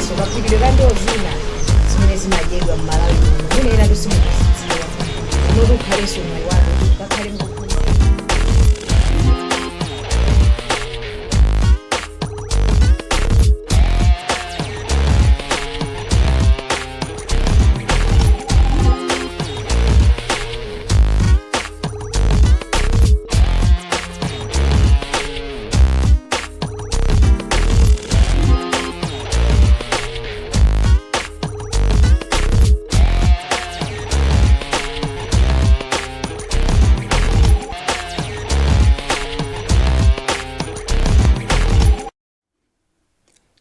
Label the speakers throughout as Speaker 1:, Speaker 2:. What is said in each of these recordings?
Speaker 1: Komanso kaphikidwe ka ndiwo zina zimene zimadyedwa m'Malawi muno, mwina ena simukuzidziwa, unoti ukhalenso mwayi wanu kuti ukakhale mukuphunzira.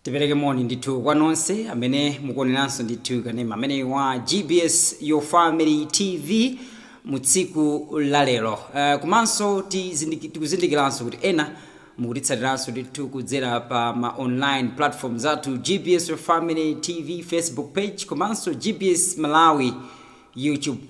Speaker 2: Tipereke moni ndithu kwa nonse amene mukuoneranso ndithu kanema amene wa GBS Your Family TV mu tsiku la lero. Komanso tikuzindikiranso kuti ena mukutitsatiranso ndithu kudzera pa ma online platforms athu, GBS Your Family TV Facebook page komanso GBS Malawi YouTube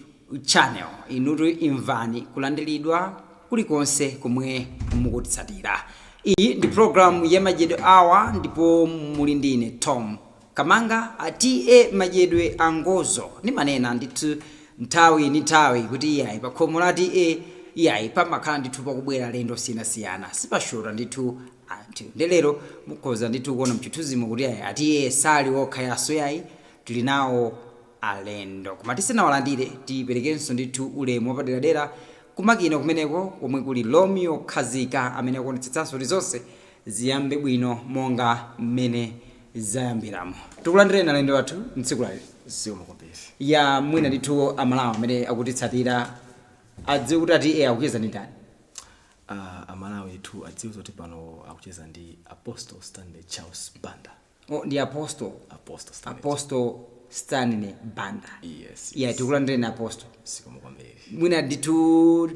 Speaker 2: channel. Inutu imvani kulandiridwa kulikonse komwe mukutitsatira. Iyi ndi program ya Madyedwe Awa ndipo muli ndine Tom Kamanga, a TA Madyedwe Angozo. Ndimanena ndithu nthawi ndi nthawi kuti iyayi, pa khomo la TA iyayi pamakhala ndithu pakubwera alendo osiyanasiyana, sipashota ndithu anthu. Nde lero mukhoza ndithu kuona mchithunzimo kuti iyayi, a TA sali okha yaso yayi, tili nawo alendo. Koma tisanawalandire, tiperekenso ndithu ulemu wapaderadera kumakina kumeneko komwe kuli Romeo Khazika amene akuonetsetsanso kuti zonse ziyambe bwino monga mmene zayambiramo. Tikulandireni alendo athu mtsiku lalero.
Speaker 3: Zikomo kwambiri.
Speaker 2: Ya, mwina ndithu Amalawi amene akutitsatira adziwe kuti a TA akucheza ndi ndani?
Speaker 3: Amalawi ndithu adziwe zoti pano akucheza ndi Apostle Stanley Charles Banda.
Speaker 2: Oh, ndi Apostle.
Speaker 3: Apostle Stanley.
Speaker 2: Apostle Stanley Banda.
Speaker 3: Yes.
Speaker 2: Ya, tikulandireni, Apostle.
Speaker 3: Zikomo kwambiri.
Speaker 2: Mwina ndithu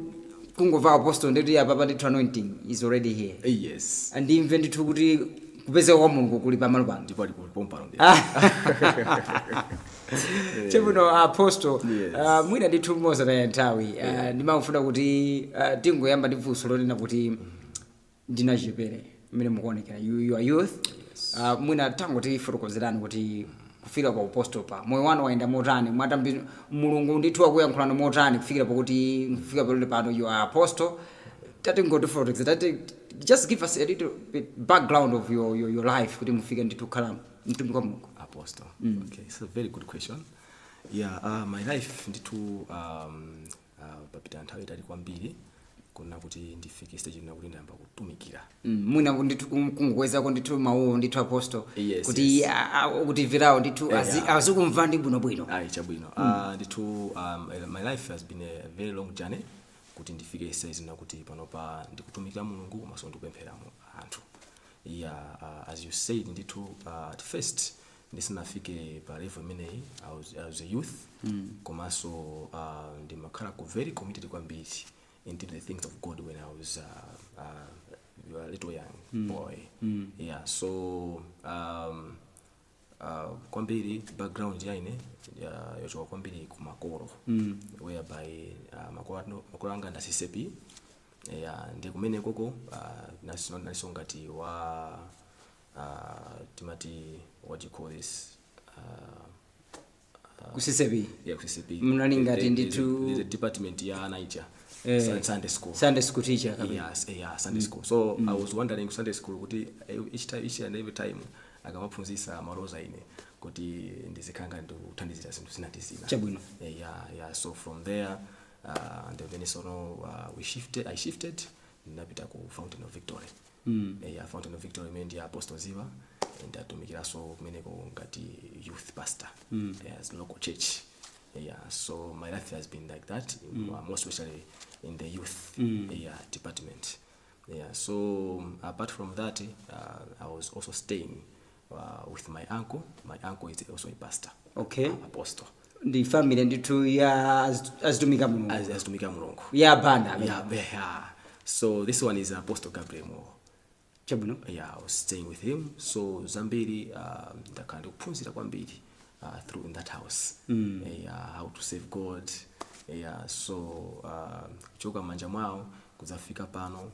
Speaker 2: kungomva Apostle ndikuti apapa ndithu anointing is already here.
Speaker 3: Yes.
Speaker 2: Ndimve ndithu kuti kupezeka kwa Mulungu kuli pamalo pano.
Speaker 3: Ndipo ali pompano ndi.
Speaker 2: Chabwino, Apostle.
Speaker 3: Yes.
Speaker 2: Mwina ndithu mosataya nthawi, ndimafuna kuti tingoyamba ndi funso lonena kuti ndinu achichepere mmene mukuonekera, you are youth. Mwina tangotifotokozerani kuti kufikira pa apostle pa moyo wanu wayenda motani, mwatambi Mulungu ndithu akuyankhulani motani kufikira pakuti kufikira pamene pano you are apostle. Tatingotifotokozera, tati just give us a little bit background of your life kuti mufike ndithu kukhala mtumiki wa Mulungu.
Speaker 3: Apostle. Okay, it's a very good question. Yeah, my life ndithu papita nthawi itali kwambiri kuna kuti ndifike stage ina kuti ndayamba kutumikira.
Speaker 2: Mwina ndithu kungokwezako ndithu mawuwo ndithu, Apostle,
Speaker 3: Yes,
Speaker 2: kuti
Speaker 3: yes.
Speaker 2: akutimverawo ndithu azikumva ndi bwinobwino.
Speaker 3: Ayi, chabwino. Ndithu my life has been a very long journey kuti ndifike stage ina kuti panopa ndikutumikira Mulungu komanso ndikupemphera anthu. Yeah, as you said ndithu, at first ndisanafike pa level imeneyi, I was a youth komanso ndimakhala ku very committed kwambiri into the things of God when I was a little young boy. Yeah, so kwambiri background yaine yochoka kwambiri kumakolo, whereby makolo anga nda CCAP. Yeah, ndi kumene koko nalinso ngati wa timati, what do you call this?
Speaker 2: Ku CCAP?
Speaker 3: Yeah, ku CCAP.
Speaker 2: Mnali ngati ndithu-
Speaker 3: There's a department ya anaija. Sunday school.
Speaker 2: Sunday school teacher kapena?
Speaker 3: Yes, yeah, Sunday school. So I was wondering ku Sunday school kuti each time, each and every time akamaphunzitsa amaloza ine kuti ndizikhala ndikuthandizira zinthu zina ndi zina.
Speaker 2: Chabwino.
Speaker 3: Yeah, so from there and then sono we shifted I shifted, ndinapita ku Fountain of Victory. Yeah, Fountain of Victory imene ndi Apostle Ziva, ndatumikiranso kumeneko ngati youth pastor. Yeah, as local church. Yeah, so my life has been like that, more especially in the youth, yeah, department. Yeah, so apart from that, I was also staying with my uncle. My uncle is also a pastor. Apostle.
Speaker 2: Ndi family ndithu ya azitumika Mulungu.
Speaker 3: Azitumika Mulungu.
Speaker 2: Ya Banda amene.
Speaker 3: Yeah. So this one is Apostle Gabriel Mo.
Speaker 2: Chabwino.
Speaker 3: Yeah, I was staying with him, so zambiri ndakhala ndikuphunzira kwambiri through in that house, yeah, how to save God. Yeah, so kuchoka manja mwawo kudzafika pano,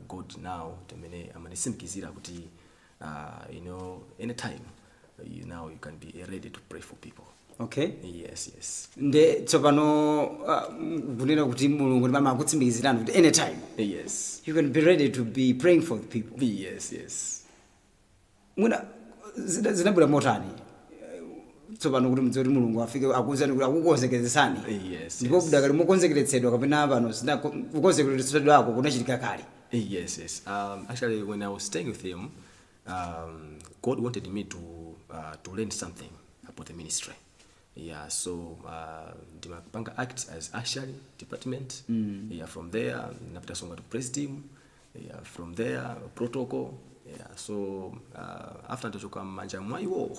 Speaker 3: God now tamene amanditsimikizira kuti anytime you now Now you can be ready to pray for people. Yes.
Speaker 2: Nde tsopano kunena kuti Mulungu ndimama akutsimikizirani kuti anytime you can be ready to be praying for the people.
Speaker 3: Yes.
Speaker 2: Mwina zinabwera motani tsopano kuti mudziwe kuti Mulungu afike akuwuzani kuti akukonzekeretsani? Ndipo mudakali mukonzekeretsedwa kapena pano kukonzekeretsedwako kunachitika kale?
Speaker 3: Yes. Actually, when I was staying with him, God wanted me to learn something about the ministry. Yeah, so ndimapanga act as usher department. Yeah, from there napita songa to praise team. Yeah, from there protocol. Yeah, so after ndachoka manja mwa iwo,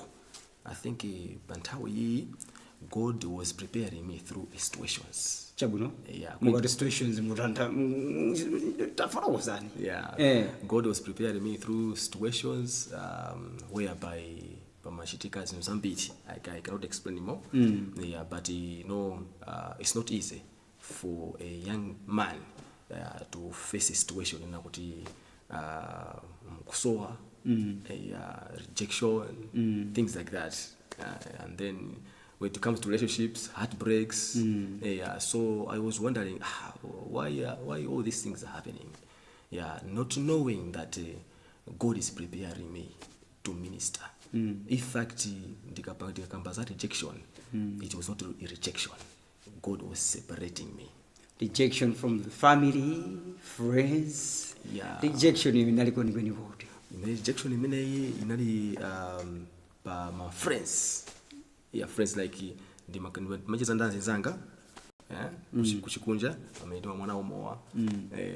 Speaker 3: I think panthawi iyi God was preparing me through situations.
Speaker 2: Chabwino.
Speaker 3: Yeah.
Speaker 2: Mukati situations, mutantha tafotokozani.
Speaker 3: Yeah. God was preparing me through situations whereby pamachitika zinthu zambiri. I cannot explain more. Yeah, but it's not easy for a young man to face a situation ina kuti kusowa, rejection, things like that, and then when it comes to relationships, heartbreaks. Yeah, so I was wondering, ah, why all these things are happening. Yeah, not knowing that God is preparing me to minister. In fact, ndikakamba za rejection, it was not a rejection. God was separating me.
Speaker 2: Rejection from the family, friends?
Speaker 3: Yeah.
Speaker 2: Rejection inali kwenikweni kuti?
Speaker 3: Imene rejection imeneyi inali pa ma friends. Yeah, friends like ndimacheza ndi anzanga, eh, kuchikunja amene ndimamwana umowa,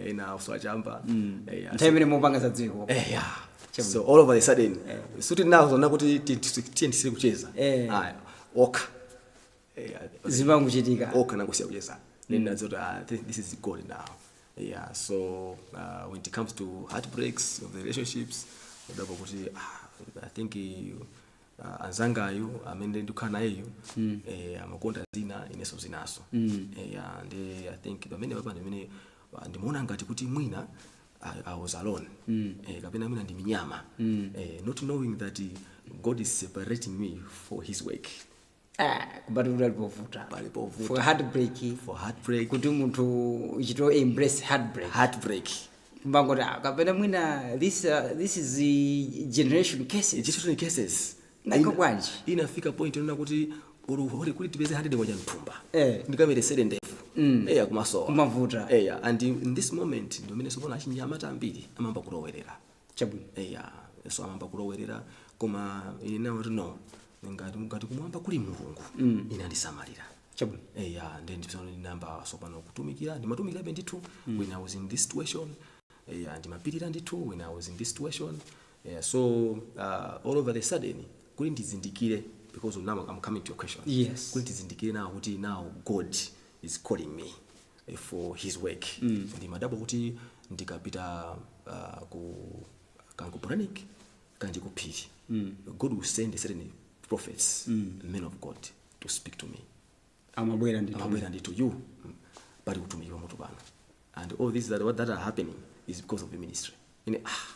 Speaker 3: ena uswachamba, yeah.
Speaker 2: Nthawi imene mupanga za dziko.
Speaker 3: Yeah. So all over the sudden, suti nazo nakuti tiye tisiri kucheza. Aya, okha.
Speaker 2: Zimangochitika.
Speaker 3: Okha nangusiya kucheza. Then ndazoti, ah, this is God now. Yeah, so when it comes to heartbreaks of the relationships, ndapo kuti, ah, I think anzangayu amene ndikukhala nayeyu amakonda zina, ineso zinaso. Yeah, ndi I think pamene papa ndimene ndimaona ngati kuti mwina I was alone, kapena mwina ndi minyama, not knowing that God is separating me for his work.
Speaker 2: Ah, kubati kuti alipovuta.
Speaker 3: Palipovuta.
Speaker 2: For heartbreak.
Speaker 3: For heartbreak.
Speaker 2: Kuti munthu uchito embrace heartbreak.
Speaker 3: Heartbreak.
Speaker 2: Kumbangoti, ah, kapena mwina this is the generation cases.
Speaker 3: Generation cases.
Speaker 2: Nako bwanji?
Speaker 3: Inafika point inaona kuti uri kuti tipeze 100 kwacha mthumba, ndikameresere ndevu, kumasowa.
Speaker 2: Kumavuta.
Speaker 3: And in this moment ndimene sopona achinyamata ambiri amamba kulowerera. Eya, so amamba kulowerera, koma ine nawo kuti no, ngati kumwamba kuli Mulungu, ine andisamalira. Eya, then ndipsano ndinamba sopano kutumikira, ndimatumikirabe ndithu when I was in this situation. Eya, ndimapirira ndithu when I was in this situation. Yeah, so all over the sudden kuti ndizindikire, because now I'm coming to your question, kuti ndizindikire now kuti now God is calling me for his work, ndimadabwa kuti ndikapita ku kankubranik kandi kuphiri, God will send certain prophets, men of God, to speak to me.
Speaker 2: Amabwera ndithu.
Speaker 3: Amabwera ndithu, you pali kutumikira mutu pano, and all this that what that are happening is because of the ministry. Ine, ah,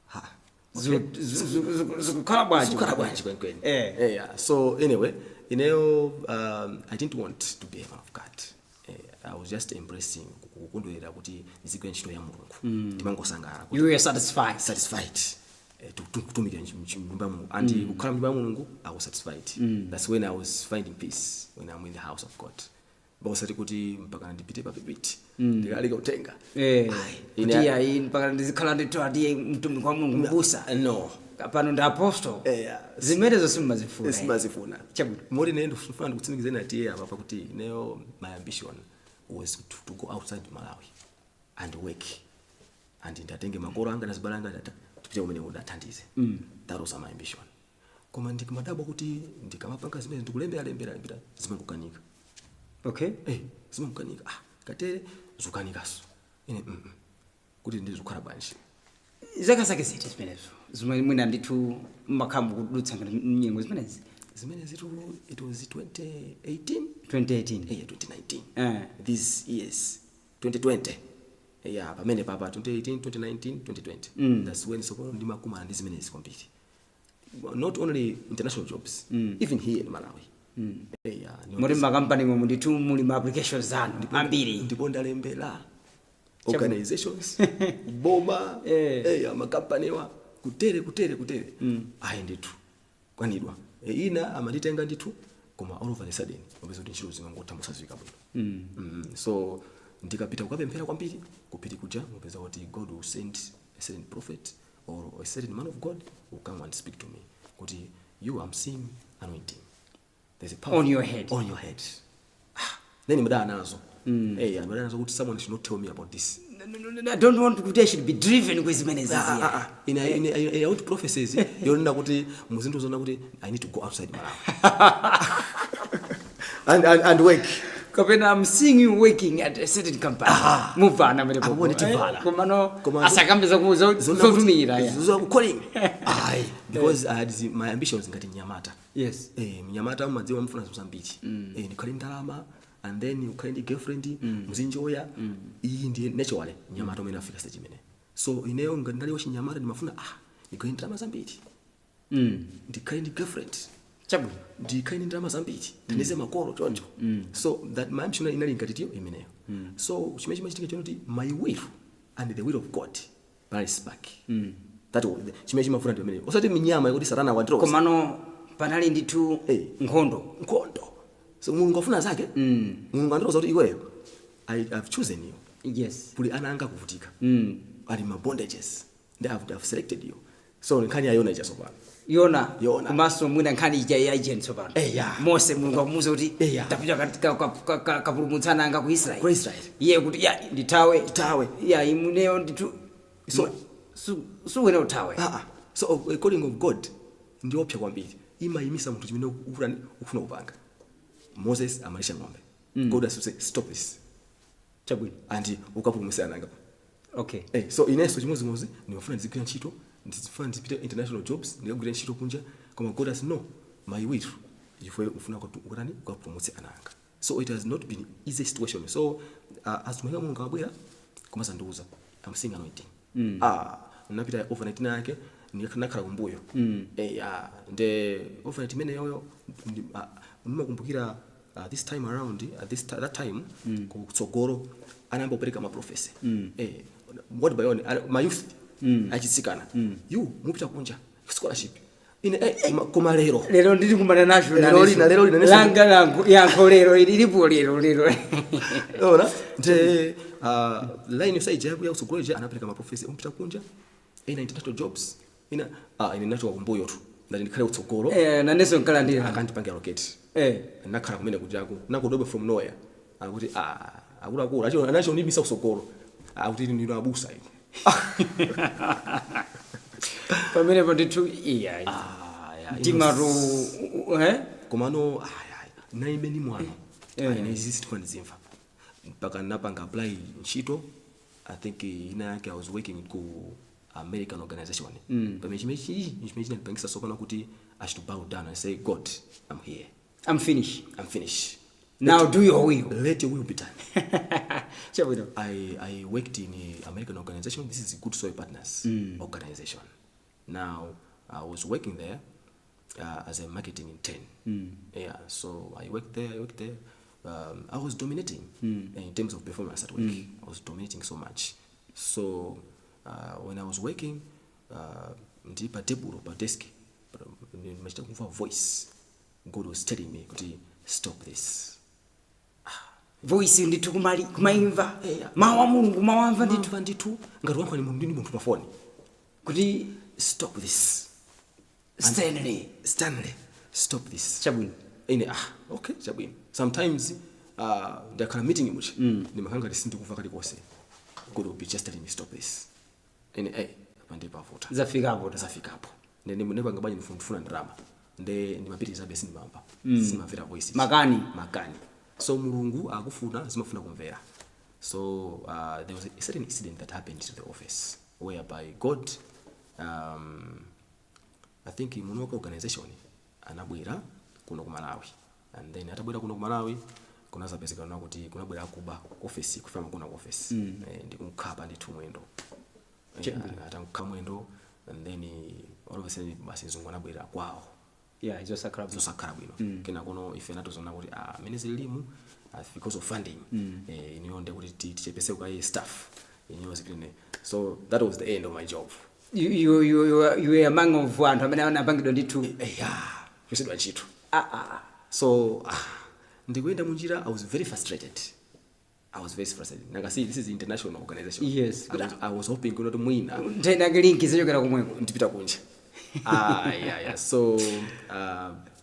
Speaker 3: ha.
Speaker 2: Zikukhala bwanji?
Speaker 3: Zikukhala bwanji kwenikweni? Yeah. So anyway, ineyo I didn't want to be a man of God. I was just embracing kukondwerera kuti ndizigwira ntchito ya Mulungu. Ndimangosangalala kuti
Speaker 2: You were satisfied.
Speaker 3: Satisfied. Kutumikira nyumba ya Mulungu and kukhala mnyumba ya Mulungu, I was satisfied. That's when I was finding peace, when I'm in the house of God, osati kuti mpaka ndipite pa pulpit ndikalika uthenga. Ayi,
Speaker 2: Kuti ayi, mpaka ndizikhala ndithu atiye mtumiki wa Mulungu, mbusa,
Speaker 3: no.
Speaker 2: pano ndi apostle. Zimenezo simmazifuna.
Speaker 3: Simazifuna.
Speaker 2: Chabwino.
Speaker 3: Moti ine ndifuna ndikutsimikizeni atiye apa pakuti ineyo my ambition was to go outside Malawi and work and ndatenge makolo anga nazibale anga, tipite kumene ndathandize. That was my ambition. Koma ndikumadabwa kuti ndikamapanga zimene ndikulembera lembera lembera, zimangokanika. Zimangokanika. Ah, katere zukanikaso ine, kuti ndizikhala bwanji?
Speaker 2: Zaka zake ziti zimenezo zimwe mwina ndithu mmakhala mukudutsa ngati mnyengo zimenezi?
Speaker 3: Zimene zitu it was 2018.
Speaker 2: 2018?
Speaker 3: 2019. These years, 2020. Yeah, pamene papa 2018, 2019, 2020, that's when sopano ndimakumana ndi zimenezi kwambiri. Not only international jobs, even here in Malawi. Yeah,
Speaker 2: Muli makampani momwe ndithu muli ma applications anu ambiri.
Speaker 3: Ndipo ndalembera organizations, boma, makampaniwa, kutere kutere kutere. Ayi ndithu, kwanidwa. Ina amanditenga ndithu, koma all over the sudden mapeza kuti ntchito zimangotha mosadziwika bwino. So ndikapita kukapemphera kwambiri kupita kuja, mupeza kuti God will send a certain prophet or a certain man of God will come and speak to me kuti, "You, I'm seeing anointing. There's a power
Speaker 2: On your head.
Speaker 3: On your head." Ah, then madana nazo. Madana nazo kuti someone should not tell me about this.
Speaker 2: No, no, no, I don't want kuti I should be driven kwezimenezi.
Speaker 3: Ah, ah, ah. Ine I want prophecies yonena kuti muzinthu zona kuti I need to go outside Malawi and work.
Speaker 2: Kapena I'm seeing you working at a certain company, mubvana pamenepo.
Speaker 3: Apo tivala.
Speaker 2: Komano
Speaker 3: Koma
Speaker 2: asakambe zotumira ya.
Speaker 3: Calling ayi, because I had my ambitions ngati mnyamata. Mnyamata mumadziwa mfuna zinthu zambiri. Ndikhale ndalama and then ukhale ndi girlfriend, muzinjoya. Iyi ndi naturally mnyamata umene afika stage imene. So ineyo ngati ndali wachinyamata, ndimafuna ndikhale ndi ndalama zambiri, ndikhale ndi girlfriend,
Speaker 2: Chabwino.
Speaker 3: Ndikhale ndi ndalama zambiri, thandize makolo choncho. So that my ambition inali ngati tiyo imeneyo. So chimene chimachitika chonoti my will and the will of God panali spark. That was chimene chimafuna ndi pameneyo, osati minyama yakuti Satana wandiroza.
Speaker 2: Komano panali ndithu nkhondo.
Speaker 3: Nkhondo. So Mulungu afuna zake. Mulungu andiroza kuti iweyo, I've chosen you. Kuli ana anga kuvutika, ali ma bondages, ndi I've selected you. So nkhani ya Yona ichatsopano.
Speaker 2: Yona.
Speaker 3: Yona.
Speaker 2: Komanso mwina nkhani ija ya agent tsopano. Mose, Mulungu akumuwuza kuti tapita kapulumutsana anga ku Israeli.
Speaker 3: Ku Israeli.
Speaker 2: Iye kuti ya ndithawe.
Speaker 3: Ndithawe.
Speaker 2: Ya imuneyo ndithu. Suwena uthawe.
Speaker 3: Ah, ah. So a calling of God ndiopsa kwambiri, imayimisa munthu chimene ukufuna kupanga. Moses amalisha ng'ombe, God has to say, "Stop this."
Speaker 2: Chabwino.
Speaker 3: And ukapulumutsa ana anga. So inenso chimodzimodzi ndimafuna ndizigwira ntchito, ndizifuna ndizipite international jobs, ndikagwira ntchito kunja, koma God has no my will, chifukwa ufuna kuti ukatani, ukapulumutse ana anga. So it has not been easy situation. So as mweka Mulungu akabwera kumasandiuza, "I'm seeing anointing." Ah, napita overnight nake, ndinakhala kumbuyo. Ah, nde overnight imene yoyo ndimakumbukira this time around, at this that time kutsogolo anayamba kupereka ma prophecy word by one, ma youth achitsikana, you mupita kunja, scholarship. Ine koma lero
Speaker 2: Lero ndili kumana nacho.
Speaker 3: Lero
Speaker 2: Naneso.
Speaker 3: lero lina
Speaker 2: Langa langu yankho lero ili ilipo lero lero.
Speaker 3: Ona nde line yosaija yaku yakutsogolo ija anapereka ma prophecy, umpita kunja, ina international jobs, ina ine nachoka kumbuyo tu, ndati ndikhale kutsogolo.
Speaker 2: Nanenso nkalandira.
Speaker 3: Akandipange allocate. Nakhala kumene kujaku nakudobe from nowhere akuti akuluakulu acho anachonibisa kusogolo, akuti ndino abusa ine.
Speaker 2: Pamenepo ndithu iya.
Speaker 3: Yeah,
Speaker 2: Mtimatu eh.
Speaker 3: Komano naibe ndi mwano. Ine izi sitifuna ndizimva mpaka napanga apply ntchito. I think ina yake I was working ku American organization. Pamene chimene chinandipangisa sopano kuti I should bow down and say, "God, I'm here."
Speaker 2: I'm finished.
Speaker 3: I'm finished.
Speaker 2: Now do your will.
Speaker 3: Let your will be done.
Speaker 2: Chabwino.
Speaker 3: I worked in a American organization. This is Good Soil Partners organization. Now, I was working there as a marketing intern. Yeah, so I worked there, I worked there. I was dominating in terms of performance at work. I was dominating so much. So when I was working, ndi pa table, pa desk, ndimachita kumva voice. God was telling me, kuti, "Stop this."
Speaker 2: Voice ndithu kumali kumaimva mawu a Mulungu, mawamva ndithu.
Speaker 3: Ndithu ndithu, ngati wankha ni munthu, ndi munthu pa foni.
Speaker 2: Kuti
Speaker 3: "Stop this."
Speaker 2: Stanley.
Speaker 3: "Stanley, stop this."
Speaker 2: Chabwino.
Speaker 3: Ine, ah, okay, chabwino. Sometimes ndakhala meeting muchi, ndimakhala ngati sindikumva kalikonse. God will be just telling me, "Stop this." Ine, apa ndipavuta.
Speaker 2: Zafikapo.
Speaker 3: Zafikapo. Ndipanga bwanji? Ndifuna ndalama, nde ndimapitirizabe, sindimamva, simamvera voice.
Speaker 2: Makani.
Speaker 3: Makani. So Mulungu akufuna, zimafuna kumvera. So there was a certain incident that happened to the office whereby God, I think munoka organization anabwera kuno ku Malawi, and then atabwera kuno ku Malawi kunazapezekana kuti kunabwera akuba ku office, kufika kuna ku office, ndikumkhapa ndithu mwendo. Atamukha mwendo and then All of a sudden basi mzungu anabwerera kwawo.
Speaker 2: Yeah, zosakhala bwino.
Speaker 3: Zosakhala bwino. Kena kono ife natozona kuti ah, mene zililimu, because of funding, iniyo nde kuti tichepese kwa staff iniyo zipitene. So that was the end of my job.
Speaker 2: You were among of anthu amene anapangidwa ndithu.
Speaker 3: Yeah, kuchotsedwa ntchito.
Speaker 2: Ah, ah, ah.
Speaker 3: So ndikuyenda munjira, I was very frustrated. I was very frustrated. Nanga see, this is international organization. I was hoping kuti mwina
Speaker 2: nthena link zichokera komweko.
Speaker 3: Ndipita kunja. Ah, yeah. So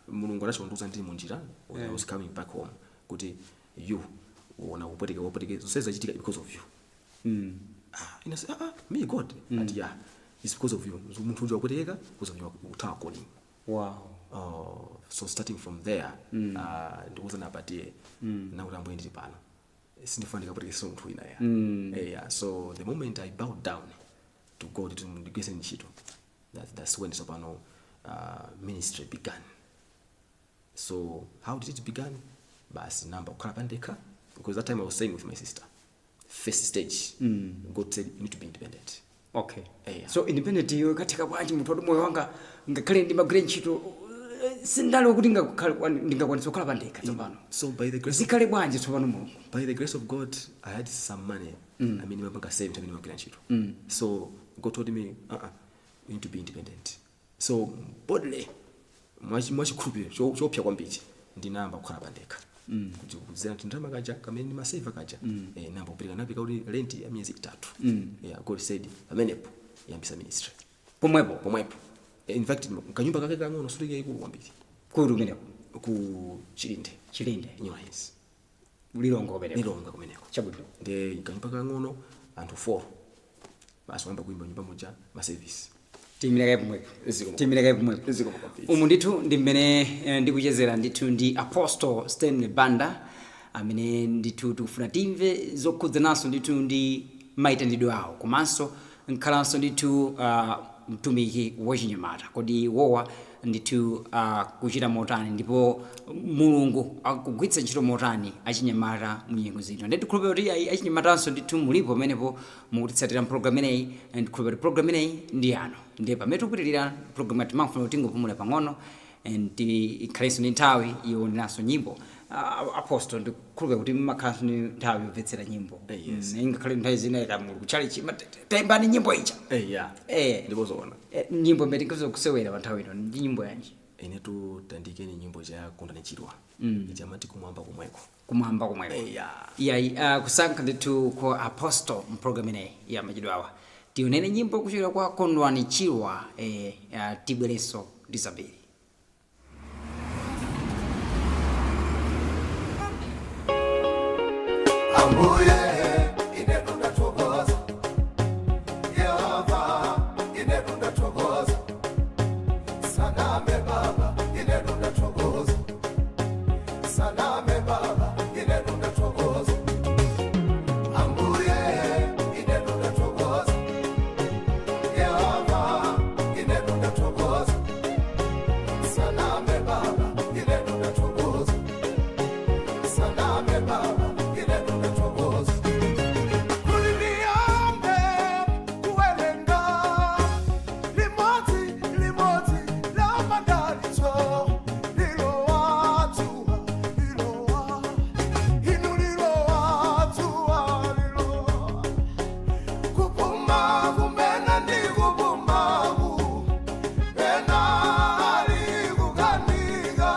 Speaker 3: Mulungu anachondiuza ndili munjira when I was coming back home kuti you uona kupweteka kupweteka zonse zachitika because of you. Ah, ina say, "Ah, ah, me, God?" And yeah, it's because of you. Munthu uja wapweteka because of you, uthawa calling. Oh, so starting from there, ndikuuza napatie nakuti, "Ambuye, ndili pano, sindifuna ndikapwetekeso munthu wina." Ya. Yeah, so the moment I bowed down to God kuti ndigwise ntchito, that's when tsopano ministry began. So how did it began? Basi namba kukhala pandekha, because that time I was staying with my sister. First stage, God said you need to be independent. Yeah.
Speaker 2: So independent iyo ikatheka bwanji munthu wati moyo wanga ngakhale ndimagwira ntchito, sindali kuti ndingakwanisa kukhala pandekha tsopano?
Speaker 3: So by the grace of,
Speaker 2: Zikhale bwanji tsopano, Mulungu?
Speaker 3: By the grace of God, I had some money. I mean, mapanga save amene magwira ntchito. So God told me, you need to be independent." So boldly, mwachikhulupiriro chopsa kwambiri, ndinayamba kukhala pandekha kuti kuzera tindalama kaja kamene ndimaseva kaja, namba kupereka, napika kuti rent ya miyezi 3. Yeah, God said pamenepo yambisa ministry.
Speaker 2: Pomwepo?
Speaker 3: Pomwepo. In fact, kanyumba kake kang'ono, sutike ikulu kwambiri.
Speaker 2: Kuti umeneko?
Speaker 3: Ku Chilinde.
Speaker 2: Chilinde.
Speaker 3: Nyores.
Speaker 2: Lilongwe kumeneko?
Speaker 3: Lilongwe kumeneko.
Speaker 2: Chabwino.
Speaker 3: Ndi kanyumba kang'ono, anthu 4 basi, wayamba kuimba nyumba muja ma service.
Speaker 2: Tiyimire kaye pomwepo.
Speaker 3: Zikomo.
Speaker 2: Tiyimire kaye pomwepo.
Speaker 3: Zikomo kwambiri.
Speaker 2: Umu ndithu ndi mmene ndikuchezera ndithu ndi Apostle Stanley Banda, amene ndithu tikufuna timve zokhudzananso ndithu ndi mayitanidwe awo, komanso nkhalanso ndithu mtumiki wachinyamata. Kodi wowa ndithu kuchita motani, ndipo Mulungu akugwiritsa ntchito motani achinyamata mu nyengo zino? Ndi tikhulupirira kuti ayi, achinyamatanso ndithu mulipo pamenepo mukutitsatira mpulogalamu imeneyi. Ndikhulupirira kuti program imeneyi ndi yanu. Ndiye pamene tikupitirira program yathu, timafuna kuti tingopumula pang'ono and ikhalenso ndi nthawi yoneranso nyimbo. Apostle, ndikukhulupirira kuti mmakhalanso ndi nthawi yomvetsera nyimbo.
Speaker 3: Yes.
Speaker 2: Ingakhale nthawi zina ikamuli kuchalichi, tayimbani nyimbo ija.
Speaker 3: Yeah. Ndipo zoona.
Speaker 2: Nyimbo imene tingazo kusewera pa nthawi ino ndi nyimbo yanji?
Speaker 3: Inetu tandikeni nyimbo cha Kondwani Chirwa, ichamati "Kumwamba Komweko".
Speaker 2: "Kumwamba Komweko".
Speaker 3: Yeah.
Speaker 2: Iyayi, kusankha ndithu kwa Apostle mpulogalamu imeneyi ya machidwe awa, tionene nyimbo kuchokera kwa Kondwani Chirwa. Tibwerenso ndi zambiri.
Speaker 4: Ambuye, ine ndathokoza. Yehova, ine ndathokoza. Saname Baba, ine ndathokoza. Saname Baba, ine ndathokoza. Ambuye, ine ndathokoza. Yehova, ine ndathokoza. Saname Baba, ine ndathokoza. Saname Baba, ine ndathokoza. Kuliliyambe kuwerenga limodzi limodzi la madalitso lilowa dzuwa lilowa inu lilowa dzuwa lilowa kupuma kumene ndikupumaku ena ali kukanika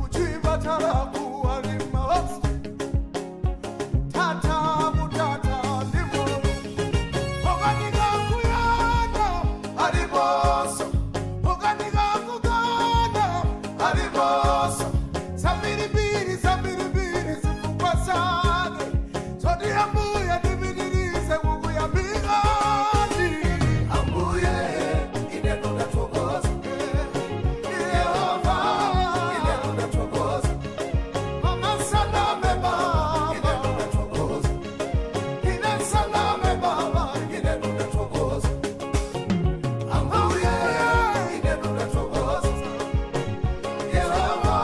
Speaker 4: kuchipatala kuwalima tata mutata ndimo okanika kuyana aliponso okanika kukana aliponso zambirimbiri zambirimbiri zifukwa zake zoti Ambuye ndipitirize kukuyamikani. Ambuye, ine ndathokoza. Yehova, ine ndathokoza. Mama saname Baba, ine ndathokoza. Ine saname Baba, ine ndathokoza. Ambuye, ine ndathokoza. Yehova,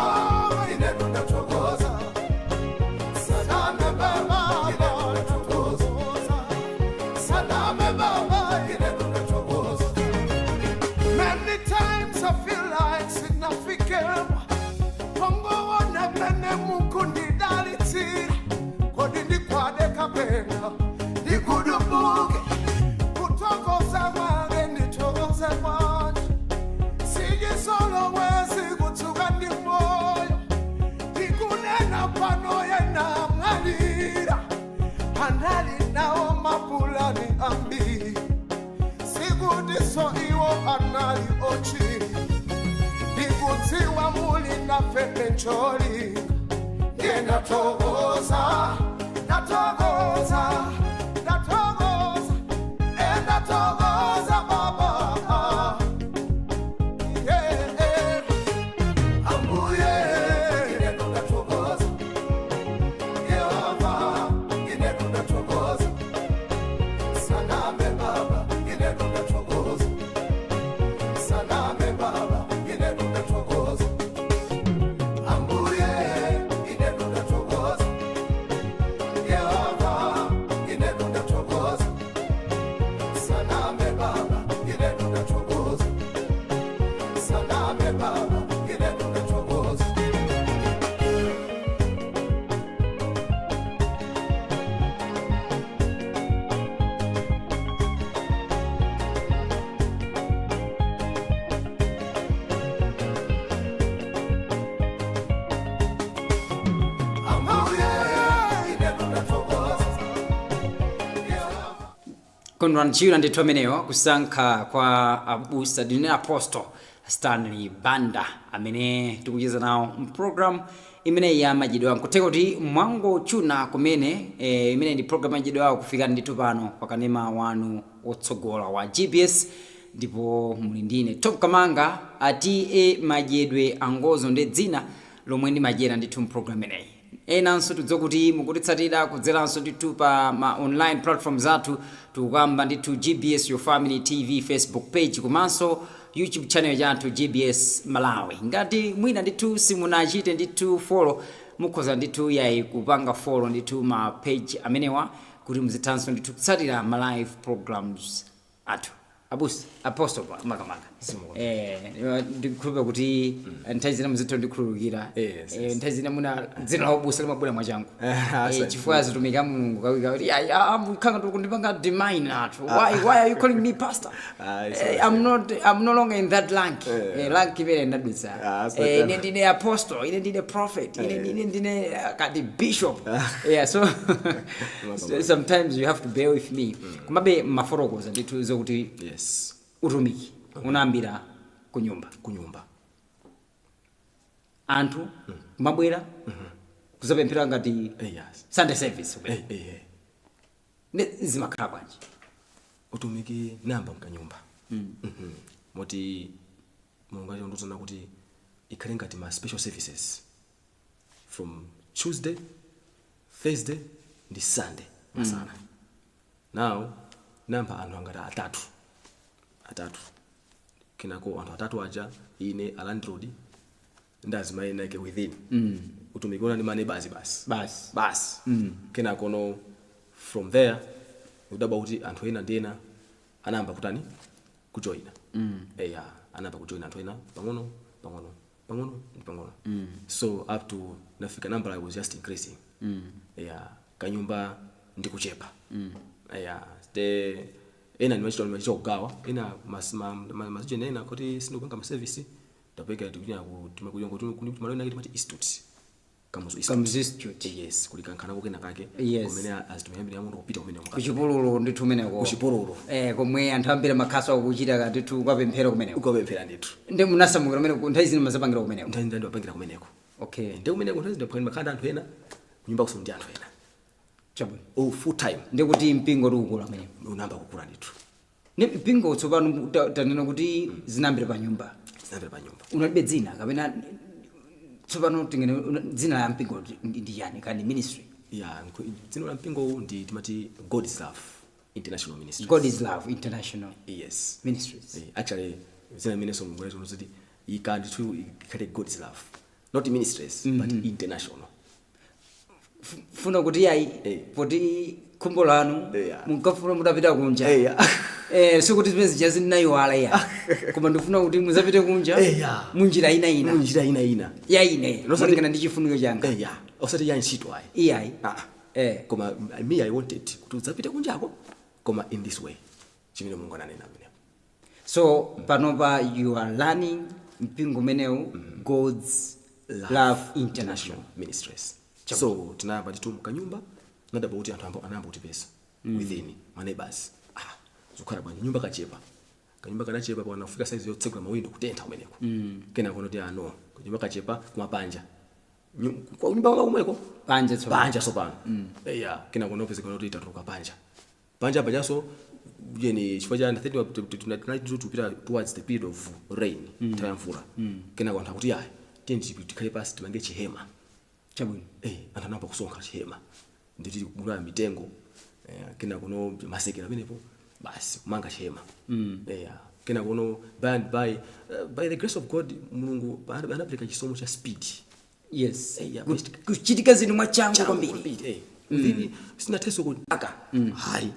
Speaker 4: Ena ndikudubuke kuthokoza kwake, ndithokoze kwanje sijisolowezi kutsuka ndi moyo. Ndikunena pano yena mwalira, anali nawo mapulani ambiri, sikutiso iwo anali ochira. Ndikudziwa muli nafe pencholinga. Ndiye ndathokoza, ndathokoza, ndathokoza, endathokoza Baba. Yeah. Ambuye, ine ndathokoza. Yehova, ine ndathokoza. Saname Baba, ine ndathokoza. Saname Baba, ine ndathokoza. Ambuye, ine ndathokoza. Yehova, ine ndathokoza. Saname Baba, ine ndathokoza. Saname Baba, ine ndathokoza. Ambuye, ine ndathokoza. Yehova.
Speaker 2: Kondwani Chira ndithu ameneyo, kusankha kwa abusa ndine Apostle Stanley Banda amene tikucheza nawo mprogram imeneyi ya Madyedwe Awo. Nkutheka kuti mwangochuna kumene, imene ndi program Madyedwe Awo, kufika ndithu pano pakanema wanu wotsogola wa GBS, ndipo muli ndine Top Kamanga ati Madyedwe Angozo ndi dzina lomwe ndimadyera ndithu mprogram imeneyi. Enanso tidziwa kuti mukutitsatira kudzeranso ndithu pa ma online platforms athu. Tikukamba ndithu GBS Your Family TV Facebook page komanso YouTube channel yathu GBS Malawi. Ngati mwina ndithu simunachite ndithu follow, mukhoza ndithu yayi kupanga follow ndithu ma page amenewa kuti muzithanso ndithu kutsatira ma live programs athu. Abusa, Apostle makamaka, ndikhulupira kuti nthawi zina muzitha ndikhululukira.
Speaker 3: Yes.
Speaker 2: Nthawi zina muna dzina la ubusa limabwera mwachangu.
Speaker 3: Asante.
Speaker 2: Chifukwa azitumiki Mulungu kawika kuti kundipanga demine athu, why are you calling me pastor?
Speaker 3: Ah, it's
Speaker 2: I'm no longer in that rank. Rank imene ndadutsa.
Speaker 3: Ah, asante.
Speaker 2: Ine ndine apostle, ine ndine prophet, ine ndine kati bishop. Yeah, so sometimes you have to bear with me. Komabe mafotokoza ndithu zokuti utumiki unayambira ku nyumba.
Speaker 3: Kunyumba.
Speaker 2: Anthu kumabwera kuzapemphera ngati Sunday service. Ne zimakhala bwanji?
Speaker 3: Utumiki namba mkanyumba. Moti Mulungu achonduzana kuti ikhale ngati ma special services from Tuesday, Thursday ndi Sunday masana. Now namba anthu angati atatu atatu, kenako anthu atatu aja, ine, a landlord ndi azimayi nake within. Utumiki una ndi ma neighbors basi.
Speaker 2: Basi.
Speaker 3: Basi. Kenako no, from there udaba kuti anthu ena ndi ena anayamba kutani, kujoina. Eya, anayamba kujoina anthu ena pang'ono pang'ono, pang'ono ndi pang'ono. So up to nafika number was just increasing. Eya, kanyumba ndi kuchepa. Eya, te ena ndimachita kugawa ena masijeni ena kuti sindikupanga ma service, tapeka tikunya ku timalo ena timati institute, Kamuzu Institute.
Speaker 2: Kamuzu Institute.
Speaker 3: Yes, kuli kankhana kena kake kumene azitumiyambira munthu kupita kumene.
Speaker 2: Kuchipululu ndithu kumeneko.
Speaker 3: Kuchipululu.
Speaker 2: Komwe anthu ambiri makhaso akuchita ndithu kukapemphera kumeneko.
Speaker 3: Ukapemphera ndithu.
Speaker 2: Ndi munasamukira kumeneko, nthawi zina mazapangira kumeneko?
Speaker 3: Nthawi zina ndimapangira kumeneko.
Speaker 2: Okay.
Speaker 3: Ndi kumeneko nthawi zina makhala ndi anthu ena, kunyumba kuso ndi anthu ena.
Speaker 2: Chabwino.
Speaker 3: Oh, full time.
Speaker 2: Ndikuti mpingo tikukula kumeneko?
Speaker 3: Unayamba kukula ndithu.
Speaker 2: Ndi mpingo tsopano tanena kuti zinayambira pa nyumba.
Speaker 3: Zinayambira pa nyumba.
Speaker 2: Unalibe dzina kapena tsopano tingene dzina la mpingo ndi chani kani, ministry?
Speaker 3: Ya, dzina la mpingo ndi timati God is Love International Ministries.
Speaker 2: God is Love International
Speaker 3: Yes.
Speaker 2: Ministries.
Speaker 3: Actually zina imene so Mulungu kuti ika ndithu ikhale God is Love, not ministries, but international.
Speaker 2: Funa kuti yayi poti khumbo lanu munkafuna mutapita kunja. Sikuti zimene zija zinayiwala ya, koma ndifuna kuti muzapite kunja munjira ina ina.
Speaker 3: Munjira ina ina.
Speaker 2: Ya ine,
Speaker 3: Nosati-
Speaker 2: molingana ndi chifuniro changa.
Speaker 3: Yeah, osati ya ntchito ayi.
Speaker 2: Iyayi.
Speaker 3: Ah. Koma me, I wanted kuti udzapite kunjako, koma in this way chimene Mulungu ananena amenepo.
Speaker 2: So panopa you are running mpingo umenewu, God's Love International
Speaker 3: Ministries. So tinayamba ndithu mkanyumba, nadaba kuti anthu anayamba kutipeza within my neighbors. Ah, zikukhala bwanji? Nyumba kachepa, kanyumba kanachepa, pana kufika size yotsekula mawindo, kutentha kumeneko. Kenako noti ano kanyumba kachepa, kumapanja. Kwa nyumba kwanga kumweko.
Speaker 2: Panja tsopano.
Speaker 3: Panja sopano, eya. Kenako nopezeka kuti tatuluka panja, panja pajanso yeni chifukwa cha tupita towards the period of rain, nthawi ya mvula. Kenako anthu akuti, "Ayi, tiye tikhale pasi, timange chihema." Anthu anayamba kusonkha chihema, nditi kugula mitengo, kena kuno masekera pamenepo, basi, kumanga chihema. Kena kuno by and by, by the grace of God, Mulungu anapereka chisomo cha speed. Yeah.
Speaker 2: Kuchitika zinthu mwachangu kwambiri.
Speaker 3: Kwambiri, eh. Within sinathenso kutaka hayi,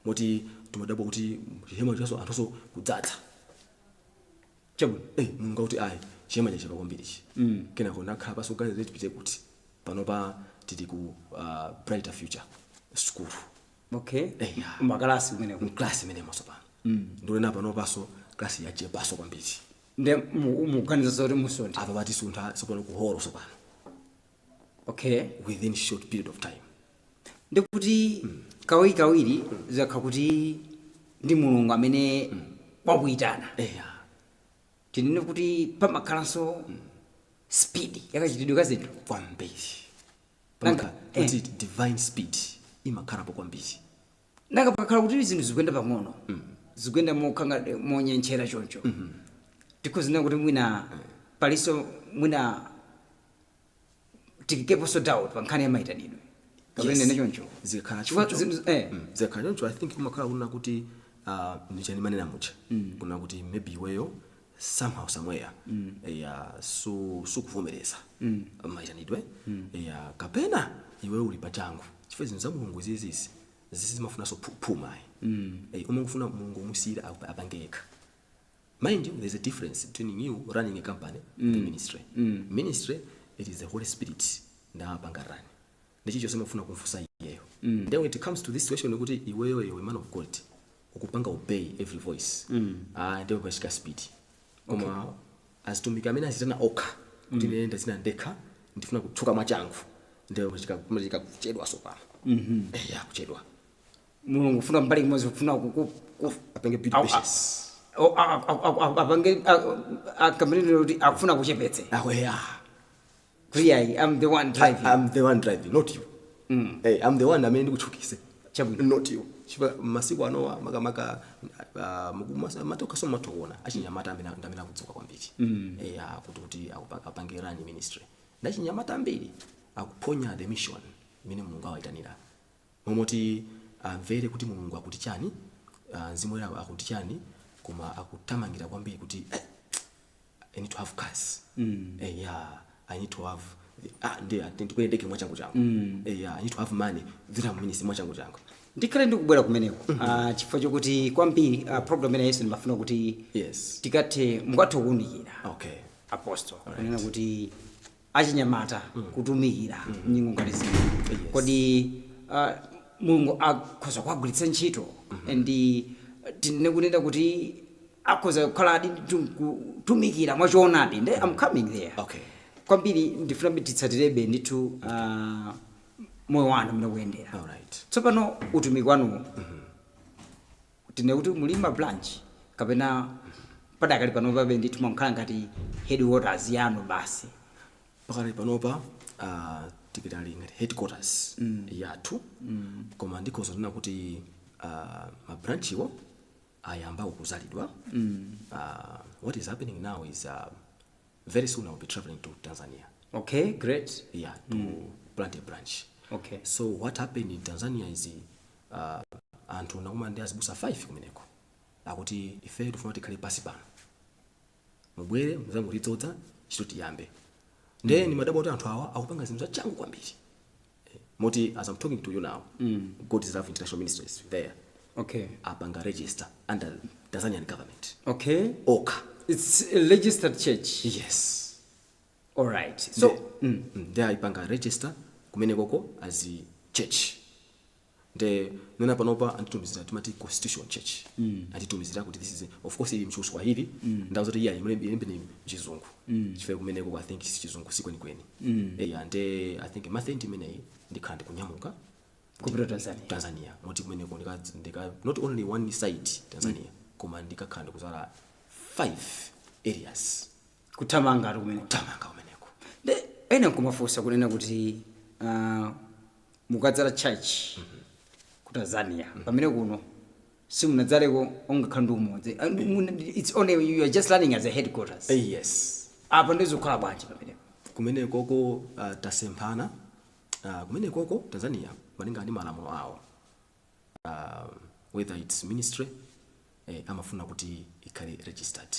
Speaker 3: moti timadabwa kuti chihema chaso anthuso kudzadza. Mulungu akuti, "Ayi, chihema chachepa kwambiri ichi." Kenako nakhala pasi kuganiza kuti tipite kuti. Panopa tili ku Brighter Future School. Yeah.
Speaker 2: Makalasi kumeneko.
Speaker 3: Mklasi imenemo pano ndikunena panopaso klasi yachepaso kwambiri.
Speaker 2: Nde mukuganiza zoti musunthe?
Speaker 3: Apa patisuntha sopano ku holo sopano. Within short period of time.
Speaker 2: Ndikuti kawirikawiri zakha kuti ndi Mulungu amene wakuyitana. Tinene kuti pamakhalanso speed yakachitidwe ka zinthu.
Speaker 3: Kwambiri.
Speaker 2: Nanga.
Speaker 3: Kuti divine speed imakhalapo kwambiri.
Speaker 2: Nanga pakakhala kuti zinthu zikuyenda pang'ono, zikuyenda mokhanga monyenchera choncho, tikhozina kuti mwina palinso mwina tikikeponso doubt pa nkhani ya mayitanidwe kapena nene choncho?
Speaker 3: Zikakhala
Speaker 2: Chifukwa
Speaker 3: choncho. Zikakhala choncho, I think kumakhala kuna kuti ndichani manena mucha kuna kuti maybe iweyo somehow, somewhere, yeah, su sukuvomereza mayitanidwe, yeah, kapena iweyo uli pachangu, chifukwa zinthu za Mulungu zizizi zimafunanso phuma. Umangofuna Mulungu umusiyire apange yekha. Mind you, there's a difference between you running a company and the ministry. Ministry, it is the Holy Spirit ndamapanga run, ndichicho simafuna kumfusa iyeyo. Then when it comes to this situation kuti iweyo, iwe man of God, ukupanga obey every voice, ah, ndipo pachika speed. Koma azitumiki amene azitana okha kuti ine ndazina ndekha, ndifuna kutchuka mwachangu, ndipo pachika kuchedwa sopano. Ya, kuchedwa.
Speaker 2: Mulungu kufuna mbali imodzi kufuna
Speaker 3: apange build patience.
Speaker 2: Apange akamanene kuti akufuna kuchepetse.
Speaker 3: Awe, yeah.
Speaker 2: Kuti ayi, I'm the one driving.
Speaker 3: I'm the one driving, not you. Hey, I'm the one amene ndikutchukise.
Speaker 2: Chabwino.
Speaker 3: Not you. Chifukwa masiku anowa makamaka matokaso matokuona achinyamata amene ndamene akudzuka kwambiri. Kuti apange run ministry. Ndi achinyamata ambiri akuphonya the mission imene Mulungu awayitanira. Momoti amvere kuti Mulungu akuti chani, Mzimu Woyera akuti chani, koma akuthamangira kwambiri kuti I need to have cars. Yeah, I need to have, ah, ndi ndikwere ndege mwachangu changu. Yeah, I need to have money. Zita ministry mwachangu changu.
Speaker 2: Ndikhale ndikubwera kumeneko, chifukwa chokuti kwambiri program imeneyi ndimafuna kuti tikathe mukathe kuwunikira, Apostle, kunena kuti achinyamata kutumikira mnyingo ngati zino, kodi Mulungu akhoza kuwagwiritsa ntchito? Ndi tinene kunena kuti akhoza kukhala adi kutumikira mwachoonadi? Nde I'm coming there. Kwambiri ndifuna titsatirebe ndithu moyo wanu mene kuyendera. Tsopano utumiki wanu, tine kuti muli ma branch kapena padakali panopabe ndithu mwakhala ngati headquarters yanu basi?
Speaker 3: Pakali panopa tikitali ngati headquarters yathu, koma ndikhoza kunena kuti ma branchiwo ayamba kuzalidwa. What is happening now is very soon I will be traveling to Tanzania.
Speaker 2: Okay, great.
Speaker 3: Yeah, to plant a branch. So what happened in Tanzania is anthu nakuma ndi azibusa 5 kumeneko akuti ife tifuna tikhale pasi pano, mubwere muzangotidzoza, ntchito tiyambe. Nde ndimadabwa kuti anthu awa akupanga zinthu zachangu kwambiri. Moti as I'm talking to you now, God is Love International Ministries there apanga register under Tanzanian government. Okha.
Speaker 2: It's a registered church?
Speaker 3: Yes.
Speaker 2: All right, so
Speaker 3: So nde ayipanga register kumene koko as a church. Church nde nena panopa anditumizira, timati constitution church, anditumizira kuti this is, of course, ili mChiswahili. Ndauza kuti iya, ilembe ni mchizungu, chifukwa kumeneko I think chizungu sikwenikweni. Yeah, nde I think month end imeneyi ndikhala ndikunyamuka
Speaker 2: kupita Tanzania.
Speaker 3: Tanzania, moti kumeneko ndika not only one side Tanzania, koma ndikakhala ndikuzala five areas.
Speaker 2: Kuthamanga ati kumene.
Speaker 3: Kuthamanga kumeneko.
Speaker 2: Nde ena nkumafunsa kunena kuti mukadzala church ku Tanzania, pamene kuno simunadzaleko ongakhala ndi umodzi. It's only you are just running as a headquarters.
Speaker 3: Yes.
Speaker 2: Apa ndizikhala bwanji pamenepo?
Speaker 3: Kumenekoko tasemphana. Kumenekoko Tanzania, malinga ndi malamulo awo, whether it's ministry, amafuna kuti ikhale registered,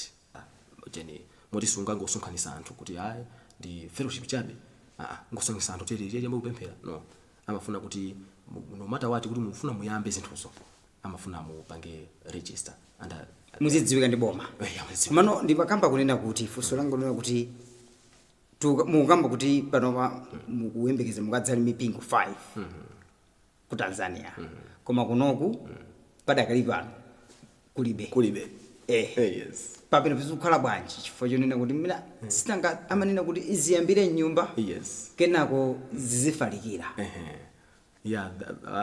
Speaker 3: cheni moti sungangosonkhanisa anthu kuti ayi, ndi fellowship chabe, ngosonkhanisa anthu tete tete kupemphera. No, amafuna kuti no matter what, kuti mufuna muyambe zinthuzo, amafuna mupange register and
Speaker 2: Muzidziwika ndi boma.
Speaker 3: Muzidziwika.
Speaker 2: Komano ndipakamba kunena kuti funso langa kunena kuti mukukamba kuti panopa mukuyembekeza mukadzali mipingo 5 ku Tanzania, koma kunoku padakali pano kulibe.
Speaker 3: Kulibe. Yes.
Speaker 2: Papeno pizikukhala bwanji? Chifukwa chonena kuti mina sitanga amanena kuti iziyambire mnyumba, kenako zizifalikira.
Speaker 3: Ehe. Yeah,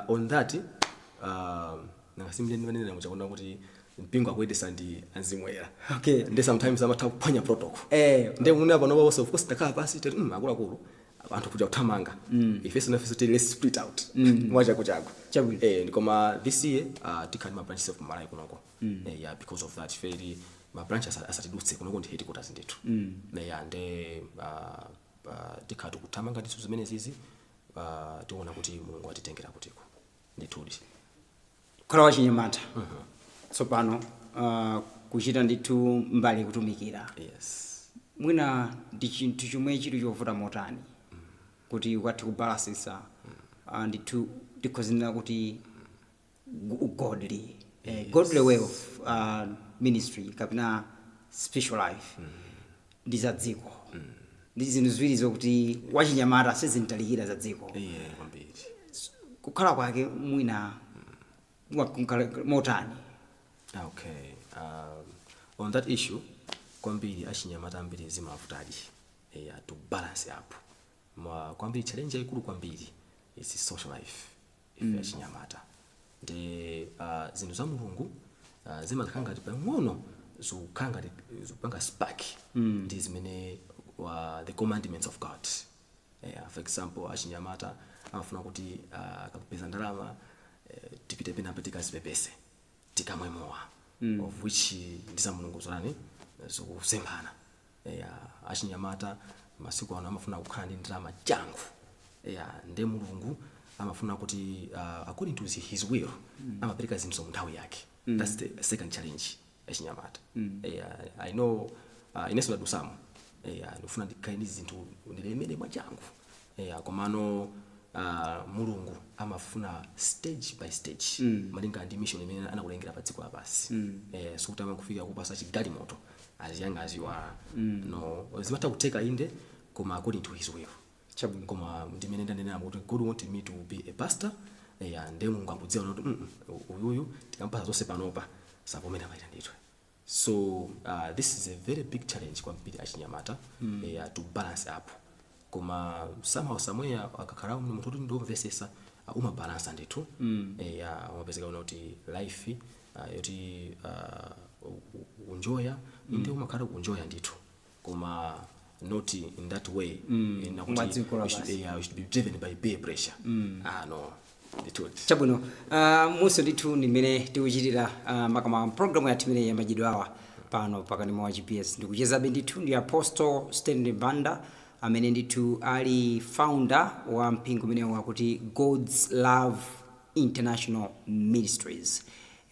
Speaker 3: on that, nangasimile muchakuona kuti mpingo akuyendesa ndi azimwera. Ndi sometimes amatha kuphwanya protocol. Ndi muna panopa also, of course, takhala pasi tati, akuluakulu, anthu kuja kuthamanga, ifeso nafeso tili, let's split out mwachakuchaku.
Speaker 2: Chabwino.
Speaker 3: Koma this year tikhala ndi ma branches of Malawi kunoko. Yeah, because of that feri ma branch asatidutse kunoko, ndi headquarters ndithu. Yeah, nde tikhala tikuthamanga ndithu zimene zizi, tiona kuti Mulungu atitengera kutiko ndithudi.
Speaker 2: Kukhala wachinyamata tsopano, kuchita ndithu mbali kutumikira, mwina ndi chinthu chomwe chili chovuta motani kuti ukathe kubalansisa ndithu tikhozinena kuti godly way of ministry kapena spiritual life ndi za dziko, ndi zinthu ziwiri zokuti wachinyamata sizintalikira za dziko?
Speaker 3: Iye kwambiri.
Speaker 2: Kukhala kwake mwina motani?
Speaker 3: Okay, on that issue, kwambiri achinyamata ambiri zimavutadi, yeah, to balance up. Kwambiri challenge yayikulu kwambiri is social life. Ife achinyamata ndi zinthu za Mulungu zimakhala ngati pang'ono zikukhala ngati zikupanga spark ndi zimene the commandments of God. Yeah, for example, achinyamata amafuna kuti akapeza ndalama, tipite penapo tikazipepese, tikamwe mowa, of which ndi za Mulungu zolani zikusemphana. Yeah, achinyamata masiku ano amafuna kukhala ndi ndalama changu. Yeah, nde Mulungu amafuna kuti according to his will, amapereka zinthu mu nthawi yake. That's the second challenge achinyamata. Yeah, I know, inenso ndadusamo. Yeah, ndifuna ndikhale ndi zinthu, ndilemere mwachangu. Yeah, komano Mulungu amafuna stage by stage, malinga ndi mission imene anakulengera pa dziko lapansi. Sikuti amakufika kupasa chigalimoto as young as you are. No, zimatha kutheka inde, koma according to his will. Koma ndimene ndanenera kuti God wanted me to be a pastor. Yeah, nde Mulungu akudziwa kuti uyuyu tikampasa zonse panopa sapomera maita ndithu. So this is a very big challenge kwambiri achinyamata, to balance up. Koma somehow, somewhere, akakhala munthu kuti ndiwomvesesa, umabalansa ndithu. Yeah, umapezeka una kuti life yoti unjoya inde, umakhala kunjoya ndithu, koma not in that way. Nakuti
Speaker 2: Mwadziko
Speaker 3: we should,
Speaker 2: lapansi.
Speaker 3: yeah, we should be driven by peer pressure. Ah, no, ndithu.
Speaker 2: Chabwino, munso ndithu ndi mmene tikuchitira makamaka programu yathu imene yamachidwe awa pano pakanema wa GPS. Ndikuchezabe ndithu ndi Apostle Stanley Banda, amene ndithu ali founder wa mpingo umene wakuti God's Love International Ministries.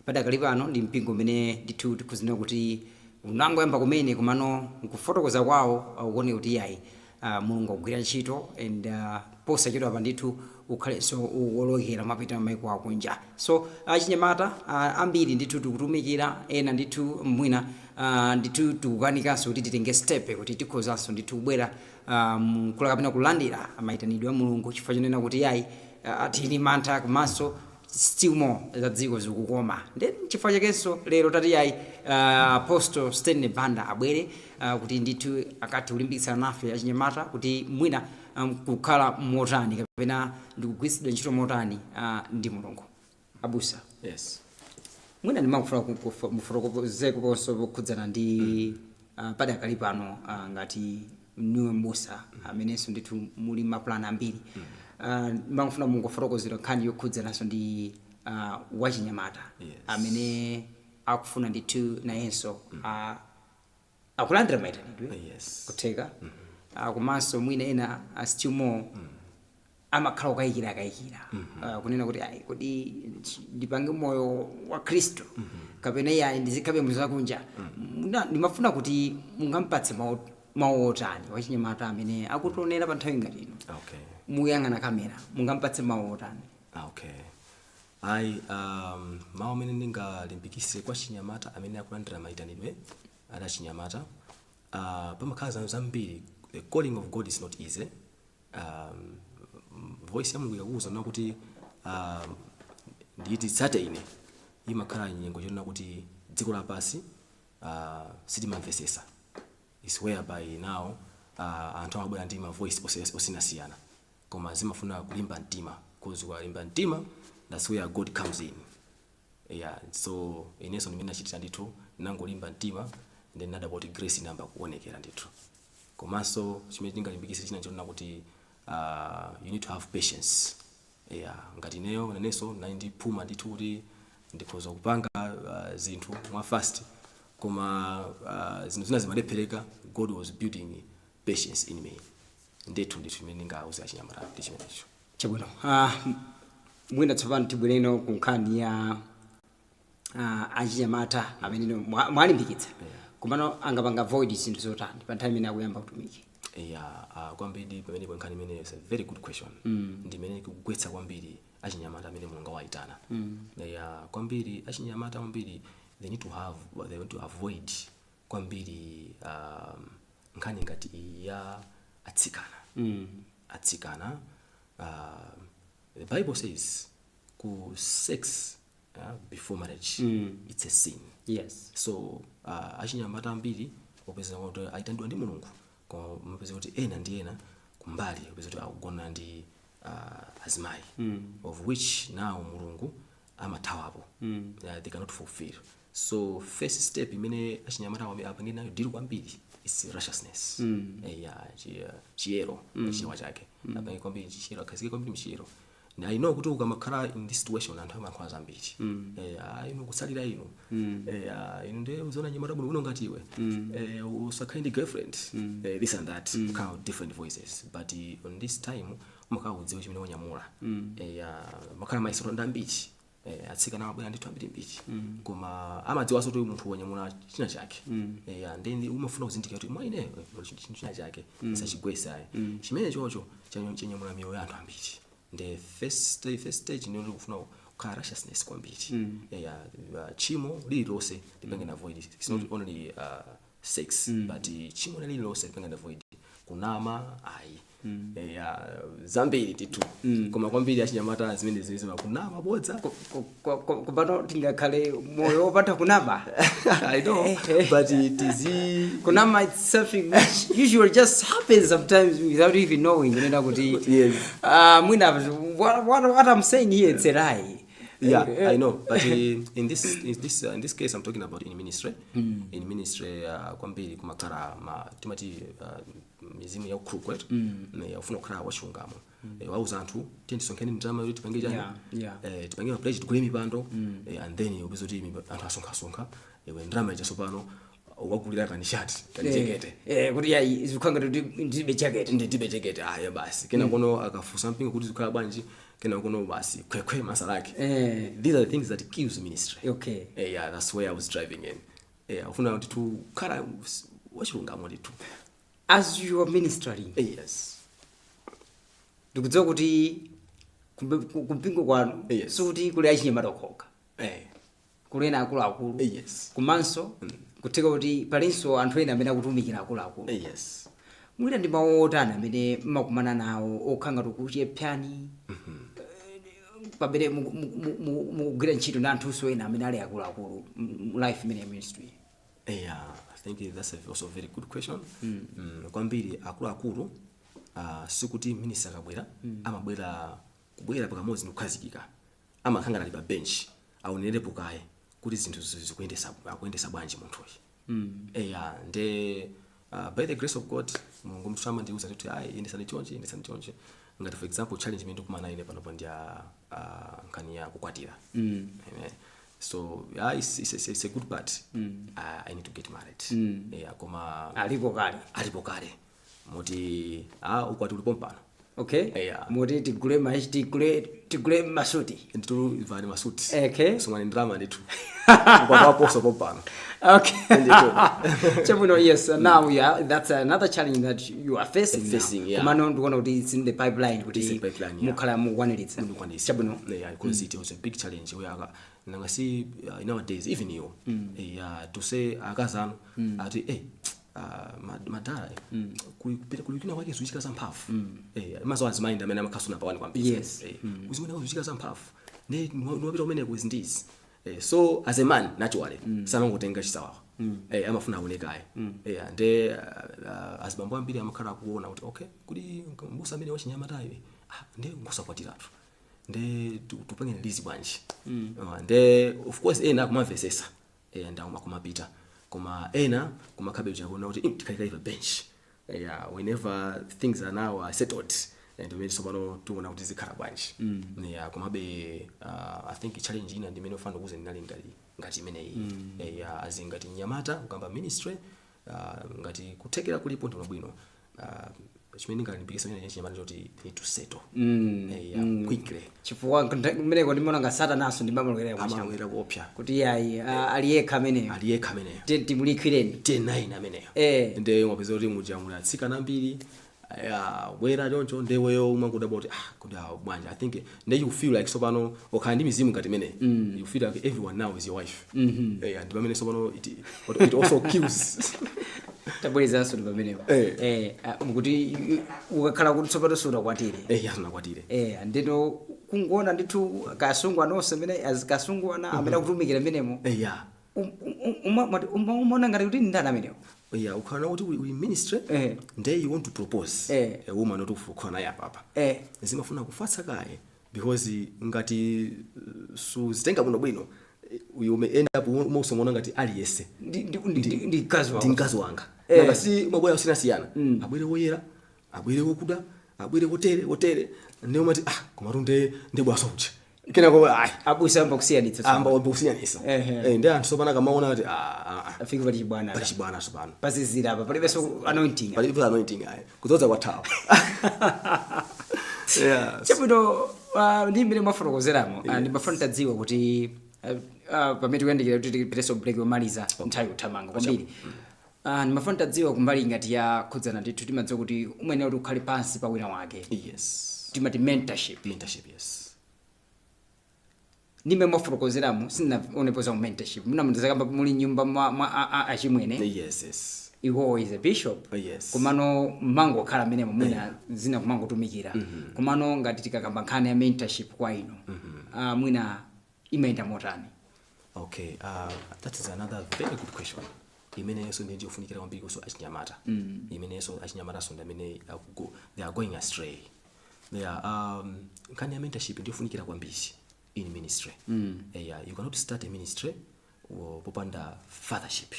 Speaker 2: Padakali pano ndi mpingo umene ndithu tikuzinena kuti unangoyamba kumene, komano nkufotokoza kwawo ukuoneka kuti iyayi, Mulungu akugwira ntchito and posachedwa pa ndithu ukhalenso uwolokera mapita maiko akunja. So achinyamata ambiri ndithu tikutumikira, ena ndithu mwina ndithu tikukanikanso kuti titenge step kuti tikhozanso ndithu kubwera mkula kapena kulandira mayitanidwe a Mulungu, chifukwa chonena kuti yayi, Tili mantha, komanso still more za dziko zikukoma. Then chifukwa chakenso lero tati ayi, Apostle Stanley Banda abwere kuti ndithu akathe kulimbikitsana nafe achinyamata kuti mwina kukhala motani kapena ndikugwiritsidwa ntchito motani ndi Mulungu. Abusa,
Speaker 3: Yes.
Speaker 2: mwina ndimafuna mufotokozeko ponso pokhudzana ndi padakali pano, ngati niwe mbusa amenenso ndithu muli mapulani ambiri, ndimafuna mungofotokozera nkhani yokhudzananso ndi wachinyamata amene akufuna ndithu nayenso akulandira mayitanidwe, kutheka komanso mwina ena still more amakhala kukayikira akayikira, kunena kuti ayi, kodi ndipange moyo wa Khristu kapena iye ndizikhabe muzakunja? Ndimafuna kuti mungampatse mawu otani wachinyamata amene akutionera pa nthawi ngati ino? Muyang'ana kamera, mungampatse mawu otani?
Speaker 3: Okay, ayi, mawu amene ndingalimbikise kwa chinyamata amene akulandira mayitanidwe ali achinyamata, pamakhala zinthu zambiri. The calling of God is not easy. Voice ya Mulungu ikakuwuza na kuti nditi tsate ine, imakhala nyengo chonena kuti dziko lapansi sitimamvesesa. Is whereby now anthu amabwera ndi ma voice osiyanasiyana, koma zimafuna kulimba mtima, 'cause ukalimba mtima, that's where God comes in. Yeah, so inenso ndimene nachitira ndithu, nangolimba mtima, then nadabwa kuti grace inayamba kuonekera ndithu. Komanso chimene chingalimbikise china chonena kuti you need to have patience. Yeah, ngati ineyo nanenso nali ndiphuma ndithu kuti ndikhoza kupanga zinthu mwa fast, koma zinthu zina zimalephereka. God was building patience in me ndithu. Ndithu imene ndingauze achinyamata ndi chimenecho.
Speaker 2: Chabwino. Mwina tsopano tibwereno ku nkhani ya achinyamata amene mwalimbikitsa, komano angapanga avoid zinthu zotani pa nthawi imene akuyamba utumiki?
Speaker 3: Yeah, kwambiri pamene nkhani imene is a very good question, ndi imene ikugwetsa kwambiri achinyamata amene Mulungu awayitana. Yeah, kwambiri achinyamata kwambiri they need to avoid kwambiri nkhani ngati iyi ya atsikana. Atsikana, the Bible says ku sex before marriage, it's a sin. So achinyamata ambiri opeza kuti ayitanidwa ndi Mulungu, koma mapeza kuti ena ndi ena kumbali opeza kuti akugona ndi azimayi, of which now Mulungu amathawapo. They cannot fulfill. So first step imene achinyamata apange nayo deal kwambiri is righteousness. Yeah, chiyero, chichewa chake, apange kwambiri chiyero, akhazike kwambiri mchiyero. I know kuti ukamakhala in this situation anthu amayankhula zambiri. Ah, inu kutsalira inu, ah, inu ndiye uziona nyamata bwino bwino ngati iwe, usakhale ndi girlfriend, this and that, kukhala different voices. But on this time umakhala udziwe chimene wanyamula. Makhala maisoro ndi ambiri, atsikana amabwera ndithu ambirimbiri, koma amadziwanso kuti munthu wanyamula china chake. And then umafuna kuzindikira kuti mwa ine muli chinthu china chake sachigwesa ayi, chimene chocho chanyamula miyoyo ya anthu ambiri. The first stage ndiyo kufuna kukhala righteousness kwambiri. Yeah, tchimo lililonse lipange avoid. It's not only sex, but tchimo lililonse lipange avoid, kunama ayi. Yeah, zambiri ndithu, koma kwambiri achinyamata zimene zimene kunama, bodza.
Speaker 2: Komano tingakhale moyo wopanda kunama?
Speaker 3: I know, but tizi
Speaker 2: Kunama, it's something which usually just happens sometimes without even knowing kunena kuti mwina what I'm saying here, it's a lie.
Speaker 3: Yeah, I know, but in this case I'm talking about in ministry. In ministry, kwambiri kumakhala ma timati mizimu ya ukhuluku, right? Ufuna kukhala wachilungamo. Wauza anthu, tiye tisonkhane ndalama yoti tipange chani, tipange ma pledge, tigule mipando, and then upeza kuti anthu asonkhasonkha, iwe ndalama ija tsopano wagulira kani shati, kani jekete.
Speaker 2: Kuti yayi, zikukhala ngati kuti ndilibe jacket.
Speaker 3: Ndilibe jacket, aya basi. Kena kono akafunsa mpingo kuti zikhala bwanji, kena kono basi khwekhwe masalake. These are the things that kills ministry. Yeah, that's where I was driving in. Ufuna kuti kukhala wachilungamo ndithu.
Speaker 2: As you are ministering,
Speaker 3: Yes.
Speaker 2: ndikudziwa kuti kumpingo kwanu sikuti kuli achinyamata okhaokha, kuli ena akuluakulu, komanso kutheka kuti palinso anthu ena amene akutumikira akuluakulu. Mwina ndi mawu otani amene mmakumana nawo okhala ngati kuchepsani? Pamene mukugwira ntchito ndi anthunso ena amene ali akuluakulu mu life imene ya ministry?
Speaker 3: Yeah, I think that's also a very good question. Kwambiri akuluakulu, sikuti minister akabwera, amabwera kubwera pakamodzi ndikukhazikika. Amakhala ali pa bench, aonerepo kaye kuti zinthu zikuyendesa, akuyendesa bwanji munthuyu. Eya, nde by the grace of God, Mulungu mthu amandiuza kuti, "Ayi, yendesani chonchi, yendesani chonchi." Ngati for example, challenge imene ndikumana ine panopo ndi ya nkhani ya kukwatira. Amen. So yeah, it's a good part. I need to get married. Yeah, koma
Speaker 2: Alipo kale?
Speaker 3: Alipo kale, moti ukwati ulipo mpano.
Speaker 2: Okay.
Speaker 3: Yeah.
Speaker 2: Moti tigule masuti?
Speaker 3: Nditu ivani masuti. Sungani ndalama ndithu, ukwati waposo pompano.
Speaker 2: Okay.
Speaker 3: Ndithu.
Speaker 2: Chabwino, yes. Now, yeah, that's another challenge that you are facing now.
Speaker 3: Facing, yeah.
Speaker 2: Komano ndikuona kuti it's in the pipeline kuti
Speaker 3: It's in the pipeline, yeah.
Speaker 2: mukhala mukukwaniritsa.
Speaker 3: Ndikwanisa.
Speaker 2: Chabwino.
Speaker 3: Yeah, because it was a big challenge where nanga see, nowadays even you, yeah, to say akazano ati, madala kulikina kwake zuchitika zamphamvu, mazo azimayi amene amakhasuna pawani kwambiri. Kuzimene kuzuchitika zamphamvu ne niwapita kumeneko izi ndizi. So as a man, naturally samangotenga chisawawa, amafuna aonekaye. Nde azibambo ambiri amakhala akuona kuti, okay, kuti mbusa amene wachinyamatayo, nde ngosakwatiratu, nde tupangene lizi bwanji? Nde of course ena akumamvesesa, and akumapita, koma ena kumakhabe chakuona kuti tikhalikali pa bench. Yeah, whenever things are now settled and umene tsopano tiona kuti zikhala bwanji. Yeah, komabe I think challenge ina ndimene ufana kuze ndinali ngati imeneyi. Yeah, as in ngati mnyamata kukamba ministry, ngati kuthekera kulipo ndino bwino. Chimene ndingalimbikitsa chimene chinyamata choti they need to settle, yeah, quickly.
Speaker 2: Chifukwa kumeneko ndimaona nga satanaso ndimamalowera kwachama.
Speaker 3: Amalowera kuopsa.
Speaker 2: Kuti yayi, ali yekha ameneyo.
Speaker 3: Ali yekha ameneyo.
Speaker 2: Timulikhwireni.
Speaker 3: 10 ameneyo. Nde mwapeza kuti muja muli atsikana ambiri bwera choncho, ndeweyo umangodabwa kuti, ah, kuti ah, bwanji? I think nde you feel like sopano ukhala ndi mizimu ngati imene, you feel like everyone now is your wife. And pamene sopano it also kills.
Speaker 2: Tabwerezanso ndi pamenepo. Mukuti ukakhala kuti tsopano sunakwatire.
Speaker 3: Eh, asunakwatire.
Speaker 2: Ndino kungoona ndithu kasungwana onse amene azikasungwana amene akutumikira menemo,
Speaker 3: yeah
Speaker 2: umaona ngati kuti ndani amenewo?
Speaker 3: Yeah, ukhala kuti uli ministry, nde you want to propose a woman kuti ukhala naye apapa, zimafuna kufatsa kaye, because ngati suzitenga bwino bwino, you may end up umausomona ngati aliyese
Speaker 2: Ndi mkazi
Speaker 3: ndi
Speaker 2: wako.
Speaker 3: mkazi wanga. Nanga si mabwera osiyanasiyana, abwere woyera, abwere wokuda, abwere wotere wotere, ndi umati, ah, komatu nde bwaso uja kenako ayi.
Speaker 2: Abusa amba kusiyanitsa tsopano.
Speaker 3: Amba wamba kusiyanisa. Ndi anthu sopano akamaona kuti, ah, ah, ah,
Speaker 2: Afike pali chibwana.
Speaker 3: Pali chibwana sopano.
Speaker 2: Pazizira apa palibenso anointing.
Speaker 3: Palibe anointing ayi, kudzoza kwathawa, yeah.
Speaker 2: Chabwino, ndi mmene mwafotokozeramo, ndimafuna tadziwa kuti pamene tikuyandikira kuti tipitenso break yomaliza, nthawi kuthamanga kwambiri, ndimafuna tadziwa kumbali ngati ya khudzana ndithu, timadziwa kuti umayenera kuti ukhale pansi pa wina wake. Timati mentorship.
Speaker 3: Mentorship, yes.
Speaker 2: Ndimene mwafotokozeramo, sindinaonepo za mentorship. Munamundizakamba muli nyumba mwa achimwene.
Speaker 3: Yes.
Speaker 2: Iwo is a bishop.
Speaker 3: Yes.
Speaker 2: Komano mangokhala menemo, mwina zina kumangotumikira. Komano ngati tikakamba nkhani ya mentorship kwa inu, mwina imayenda motani?
Speaker 3: Okay, that is another very good question imenenso ndiye yofunikira kwambiri kuso achinyamata, imenenso achinyamataso ndi amene they are going astray. Yeah, nkhani ya mentorship ndiyofunikira kwambiri in ministry. Yeah, you cannot start a ministry popanda fathership.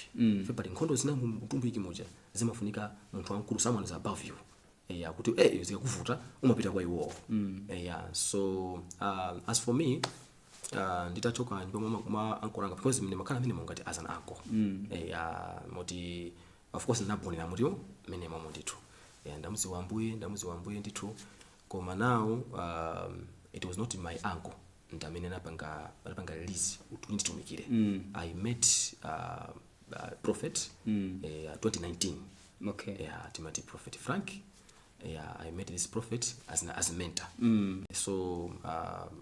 Speaker 3: Pali nkhondo zina mu mtumiki muja zimafunika munthu wamkulu, someone is above you, yeah, kuti zikakuvuta umapita kwa iwowo. Yeah, so as for me, nditachoka nyumba mwa uncle anga, because mne makhala mene ngati as an uncle, moti of course ndinabonera mutiwo mene momwe ndithu, ndamuziwa Ambuye ndithu. Koma now it was not my uncle ndamene anapanga release kuti nditumikire. I met prophet 2019. Yeah, timati Prophet Frank. Yeah, I met this prophet as a mentor. So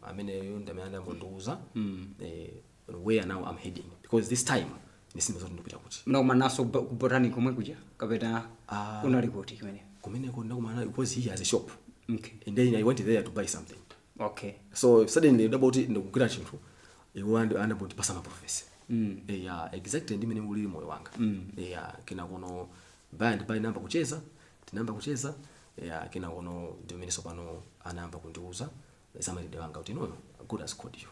Speaker 3: ameneyo ndamene andambondiuza where now I'm heading, because this time ndisimba zoti ndikupita kuti.
Speaker 2: Munakumana naso ku Botanic komwe kuja kapena kunali kuti kumene?
Speaker 3: Kumeneko ndakumana because he has a shop, and then I went there to buy something. So suddenly ndaba kuti ndikugwira chinthu, iwo andapotipasa ma prophecy. Yeah, exactly, ndimene ulili moyo wanga. Yeah, kena kuno by and by namba kucheza, tinamba kucheza. Yeah, kena kuno ndimene sopano anayamba kundiuza zamalidwe wanga kuti no, God has called you.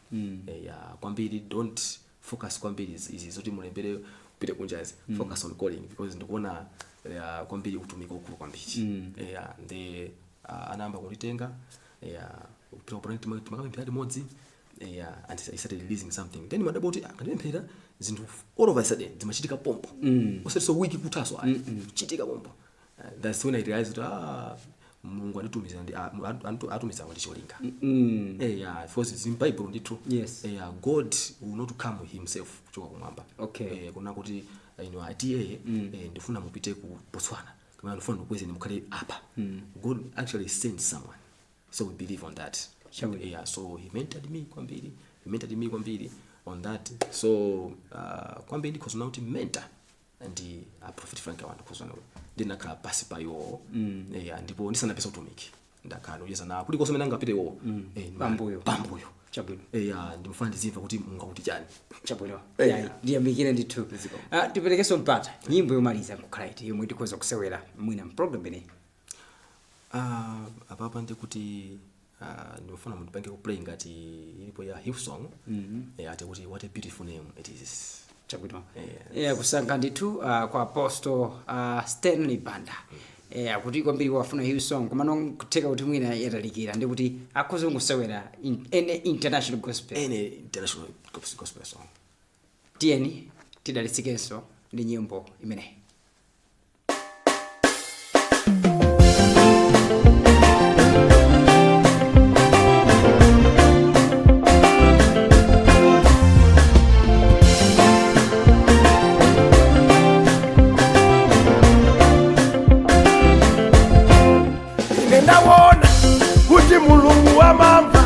Speaker 3: Yeah, kwambiri don't focus kwambiri izi zoti mulembere upite kunjazi. Focus on calling, because ndikuona, yeah, kwambiri utumiki ukulu kwambiri. Yeah, ndi anayamba kunditenga, yeah, kupita kupona timakapemphera limodzi. Yeah, and I started releasing something. Then madabo kuti akandipemphera, zinthu all of a sudden zimachitika pompo. Osati so wiki kuthaso ayi, chitika pompo. That's when I realized kuti ah, Mulungu anditumiza ndi atumiza ndi cholinga. Yeah, of course it's in Bible ndithu. Yeah, God will not come himself kuchoka kumwamba. Kuna kuti ino ati ndifuna mupite ku Botswana, kama ndifuna ndikukwezeni mukhale apa. God actually sends someone, so we believe on that.
Speaker 2: Chabwino.
Speaker 3: Yeah, so he mentored me kwambiri, he mentored me kwambiri on that. So kwambiri ndikhozona kuti mentor ndi Prophet Frank Wanda, khozona ndinakhala pasi pa iwowo. Yeah, ndipo ndisanapeza utumiki ndakhala ndikucheza nawo kulikonse mene angapite iwowo.
Speaker 2: Pambuyo.
Speaker 3: Pambuyo.
Speaker 2: Chabwino.
Speaker 3: Yeah, ndimufana ndizimva kuti Mulungu akuti chani.
Speaker 2: Chabwino. Yayi, ndiyamikire ndithu. Tiperekenso mpata, nyimbo yomaliza nkukhala iti yomwe tikhoza kusewera mwina mprogram imeneyi?
Speaker 3: Apapa ndikuti ndimafuna mundipange kuplay ngati ilipo ya Hillsong. Ati kuti "What a Beautiful Name It Is".
Speaker 2: Chabwino.
Speaker 3: Yes.
Speaker 2: Yeah, kusankha ndithu kwa Apostle Stanley Banda. Akuti kwambiri wafuna Hillsong, komano kutheka kuti mwina yatalikira, ndi kuti akhoza kungosewera any international gospel.
Speaker 3: Any international gospel song.
Speaker 2: Tiyeni tidalitsikenso ndi nyimbo imeneyi.
Speaker 4: Ine ndawona kuti Mulungu amamva,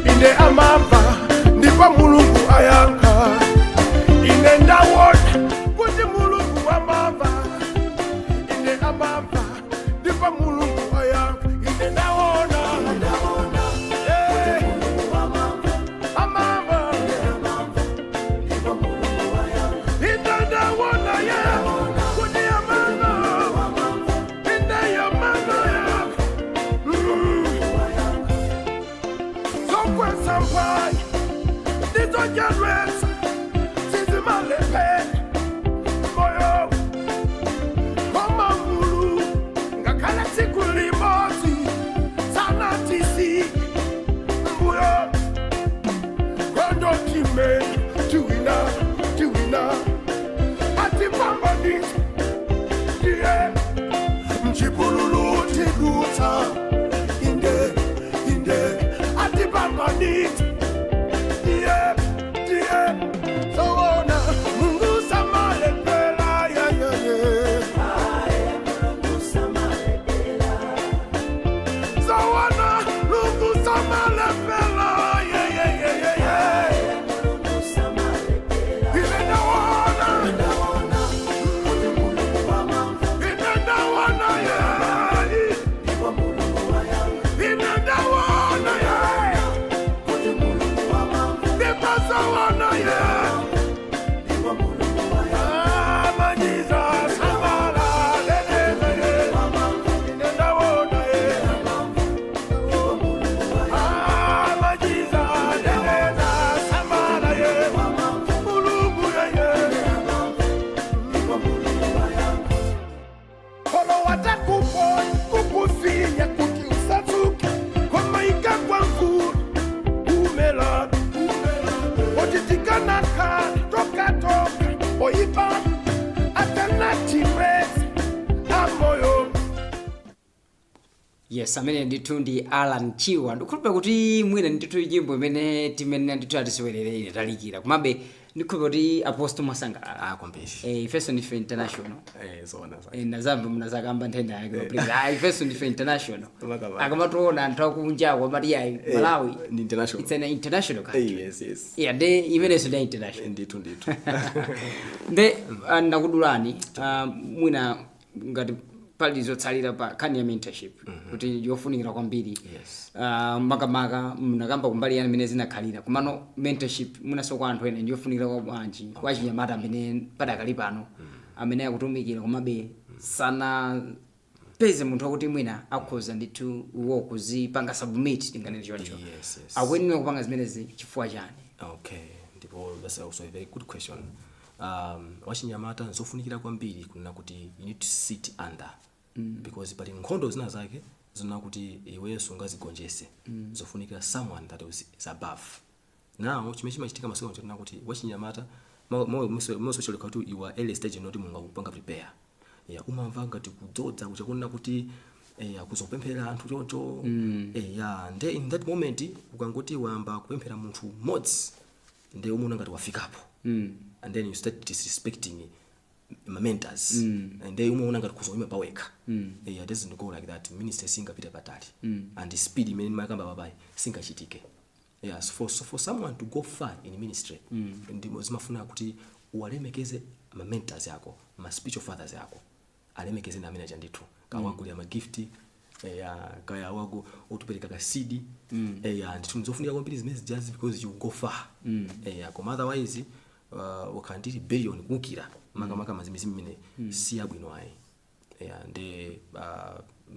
Speaker 4: ine amamva, ndipo Mulungu ayankha. Ine ndawona kuti Mulungu amamva, ine amamva, ndipo Mulungu ayankha. Ine ndawona. Eh. Amamva. Ine ndawona, yeah, kuti amamva. Ine yamamva, yeah. Zokwesa mphayi ndizodyalwesa sizimalephela moyo komangulu ngakhala tsiku limodzi sanatisi mbuyo kondotime tiwina tiwina atipambanisa ndiye mchipululu tidutsa inde inde atipambanisa ndiye ndiye sowona Mungu samalepela yeyeye sowona Mungu samalepela yeyeyeyeye. Inendawana, inendawana ye, inendawana ye, ndipasawana ye. Ama Jesus, amala, lelele, inendawana ye. Ama Jesus, lelele, samala ye, Mulungu ye ye. Kolo watakuponya kukufinya kuti usatsuke, koma ikagwa mvula umela otitikana toka toka oipa akanatimeza amoyo.
Speaker 2: Yes, amene ndithu ndi Alan Chiwa. Ndikhulupira kuti mwina ndithu nyimbo imene timene ndithu atisiwerere ine talikira, komabe ndikhulupira kuti Apostle mwasangalala.
Speaker 3: Ah, kwambiri.
Speaker 2: Ifenso ndife international.
Speaker 3: Zona.
Speaker 2: Nazamva munazakamba nthenda yake, ah, ifenso ndife international.
Speaker 3: Makamba.
Speaker 2: Akamationa anthu akunjako amati yayi, Malawi
Speaker 3: Ndi international.
Speaker 2: It's an international country.
Speaker 3: Yes.
Speaker 2: Yeah, ndi imenenso ndi international.
Speaker 3: Ndithu ndithu.
Speaker 2: Nde ndakudulani, mwina ngati Pali zotsalira pa nkhani ya mentorship kuti yofunikira kwambiri.
Speaker 3: Yes.
Speaker 2: Makamaka mnakamba kumbali yani mene zinakhalira, komano mentorship munaso kwa anthu ena ndiyofunikira kwa bwanji, kwa chinyamata amene padakali pano amene akutumikira komabe sana peze munthu wakuti mwina akhoza ndithu uwo kuzipanga submit, tinganene choncho?
Speaker 3: Yes.
Speaker 2: Akuyenera kupanga zimenezi chifukwa chani?
Speaker 3: Okay, ndipo that's also a very good question. Wachinyamata nzofunikira kwambiri kunena kuti you need to sit under, because pali nkhondo zina zake zona kuti iwenso ungazigonjese, zofunikira someone that is above. Now chimene chimachitika masiku ano chonena kuti wachinyamata, mo especially kuti you are early stage, not munga kupanga prepare, yeah, umamva ngati kudzodza kuchakunena kuti kuzopemphera anthu choncho, yeah, nde in that moment ukangoti wayamba kupemphera munthu mmodzi, nde umuona ngati wafikapo, and then you start disrespecting ma mentors, and then umaona ngati kuzoima pawekha. Yeah, it doesn't go like that. Ministry singapite patali, and the speed imene makamba papayi singachitike. Yeah, so for someone to go far in ministry, ndimo zimafuna kuti uwalemekeze ma mentors yako, ma spiritual fathers yako, alemekeze na amene aja ndithu, kawagulira ma gift, ya kaya wako utupereka ka seed, ya ndithu nzofunika kwambiri zimene zijazi because you go far, ya. Koma otherwise ukhala ndi rebellion, kuwukira makamaka mazimizimu imene si yabwino ayi. Ya, ndi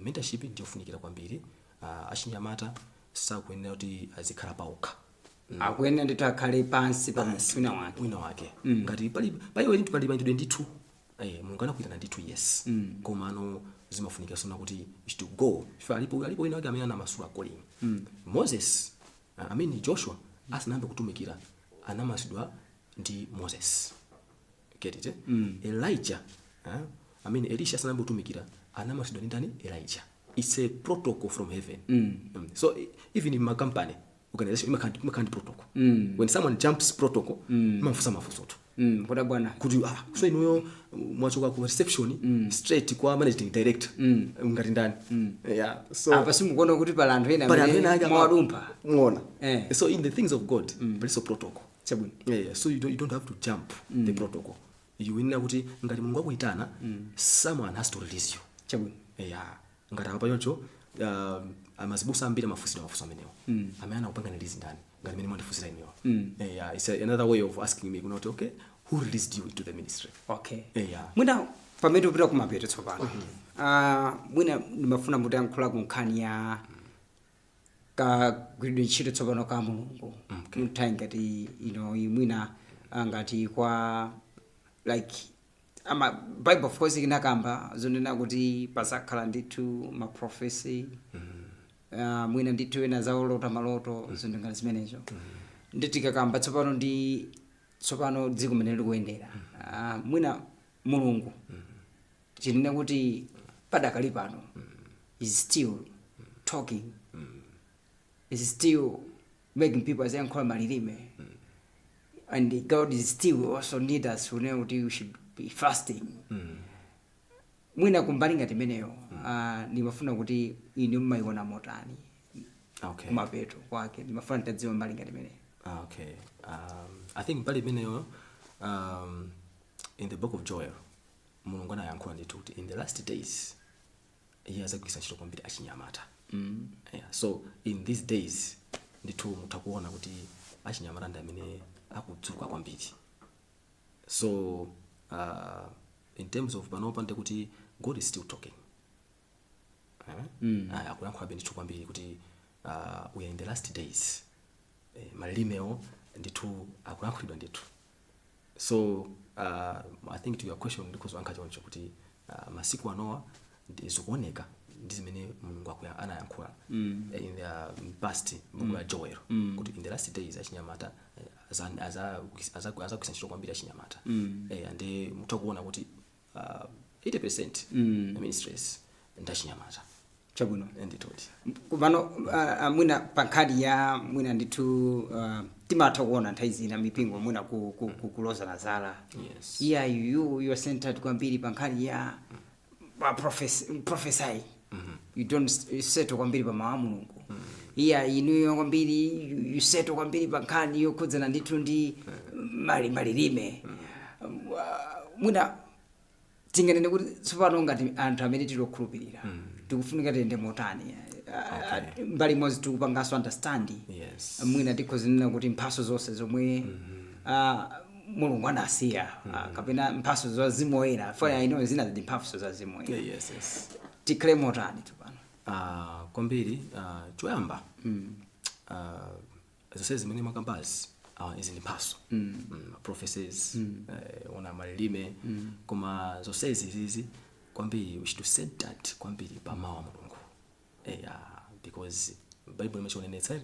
Speaker 3: mentorship ndiyofunikira kwambiri. Achinyamata sakuyenera kuti azikhala paokha.
Speaker 2: Akuyenera ndithu akhale pansi pa munthu wina wake.
Speaker 3: Wina wake, ngati pali paiwe ndithu, pali mayendedwe ndithu, Mulungu anakuitana ndithu, yes, komano zimafunika sona kuti you should go. Ife alipo wina wake amene anamasula calling. Moses, I mean Joshua, asanayambe kutumikira anamasulidwa ndi Moses. Get it, eh? Elijah, I mean Elisha, asanayambe kutumikira anamasulidwa ndi ndani? Elijah. It's a protocol from heaven. So even in my company organization imakhala ndi protocol. When someone jumps protocol, imafunsa mafunsoto
Speaker 2: Kuda bwana.
Speaker 3: Kuti ah, so inuyo mwachoka ku reception straight kwa managing director, ngati ndani? Yeah, so
Speaker 2: Apa simukuona kuti pali anthu ena
Speaker 3: pali anthu ena
Speaker 2: amene
Speaker 3: ake
Speaker 2: mwawadumpha?
Speaker 3: Muona.
Speaker 2: Eh.
Speaker 3: So in the things of God paliso protocol.
Speaker 2: Chabwino.
Speaker 3: Yeah. So you don't have to jump the protocol. You inena kuti ngati Mulungu akuyitana, someone has to release you.
Speaker 2: Chabwino.
Speaker 3: Yeah, ngati apa choncho amazibusa ambiri amafusidwa mafunso amenewo, amene anakupanga release ndani, ngati mene mwandifusira inewo. Yeah, it's another way of asking me kunoti, okay, who released you into the ministry?
Speaker 2: Okay.
Speaker 3: Yeah.
Speaker 2: Mwina pamene upita kumapeto tsopano, mwina ndimafuna mutayankhula ku nkhani ya kagwiridwe ntchito tsopano ka Mulungu nthawi ngati ino, mwina ngati kwa like ama Bible of course inakamba zonena kuti pasakhala ndithu ma prophecy, mwina ndithu ena zaolota maloto, zinthu ngati zimenezo. Ndi tikakamba tsopano ndi tsopano dziko mene likuyendera, mwina Mulungu chinene kuti padakali pano is still talking, is still making people aziyankhula malilime, and God is still also need us to know kuti we should be fasting. Mwina kumbali ngati imeneyo, ndimafuna kuti inu mmayiona motani?
Speaker 3: Okay.
Speaker 2: Kumapeto kwake ndimafuna nditadziwa mbali ngati imeneyo.
Speaker 3: Ah, okay, I think mbali imeneyo, in the book of Joel Mulungu anayankhula ndithu kuti in the last days iye azagwiritsa ntchito kwambiri achinyamata. Yeah, so in these days ndithu mutha kuona kuti achinyamata ndi amene akudzuka kwambiri. So in terms of panopa, ndikuti God is still talking, eh? Akuyankhulabe ndithu kwambiri kuti we are in the last days, malilimewo ndithu akuyankhulidwa ndithu. So I think to your question ndikhozoyankha choncho kuti masiku anowa zikuoneka ndi zimene Mulungu anayankhula in the past buku la Joel kuti in the last days achinyamata azagwisa ntchito kwambiri achinyamata. And mutha kuona kuti 80% ministries ndi achinyamata.
Speaker 2: Chabwino.
Speaker 3: Nditoti
Speaker 2: Kumano mwina pankhani ya mwina ndithu timatha kuona nthawi zina mipingo mwina kulozana zala.
Speaker 3: Yes.
Speaker 2: Yeah, you are centered kwambiri pankhani ya pa prophesy, you don't settle kwambiri pa mawu a Mulungu. Yeah, inuyo kwambiri you settle kwambiri pa nkhani yokhudzana ndithu ndi malilime. Mwina Tinganene kuti tsopano ngati anthu amene tili okhulupirira, tikufunika tiyende motani? Mbali imodzi tikupanganso understand, mwina tikhozinena kuti mphaso zonse zomwe Mulungu anasiya, kapena mphaso za Mzimu Woyera, for I know zina ndi mphaso za Mzimu Woyera, tikhale motani tsopano?
Speaker 3: Kwambiri, choyamba, zonse zimene mwakambazi, izi ndi mphaso, prophecies, ona malilime, koma zonsezi izizi kwambiri we should set that kwambiri pa mawu a Mulungu, yeah, because Bible imachionenetsa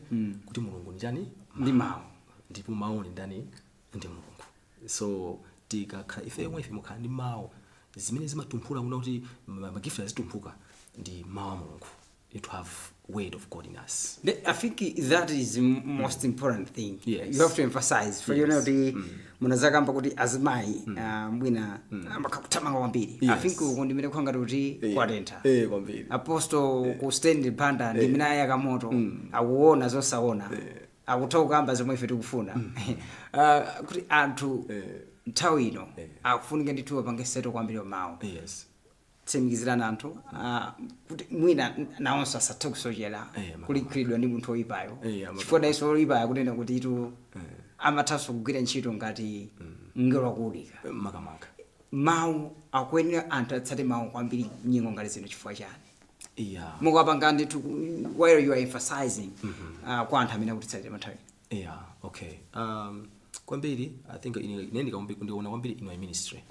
Speaker 3: kuti Mulungu ndi chani?
Speaker 2: Ndi mawu.
Speaker 3: Ndipo mawu ndi ndani? Ndi Mulungu. So tikakhala ife yomwe ife mukhala ndi mawu, zimene zimatumphula kuna kuti ma gift azitumphuka ndi mawu a Mulungu. You to have word of God in us.
Speaker 2: I think that is the most important thing you have to emphasize for you know kuti munazakamba kuti azimayi, mwina amakakuthamanga kwambiri. I think uku ndimene kukhanga kuti kwatentha.
Speaker 3: Kwambiri.
Speaker 2: Apostle ku stand Banda ndi mene ayaka moto, akuona zosaona, akutha kukamba zomwe ife tikufuna, kuti anthu nthawi ino akufunika ndithu apange settle kwambiri mawu. Tsimikizirana anthu, kuti mwina nawonso asathe kusochera, kulikhulidwa ndi munthu oyipayo, chifukwa nayenso oyipayo akunena kuti itu amathanso kugwira ntchito ngati mngelo wakuwulika.
Speaker 3: Makamaka.
Speaker 2: Mawu akuyenera anthu atsate mawu kwambiri nyengo ngati zino, chifukwa chani? Mukapanga ndithu while you are emphasizing, kwa anthu amene akutitsatira nthawi?
Speaker 3: Yeah, okay, kwambiri I think ine ndikaona kwambiri in my ministry,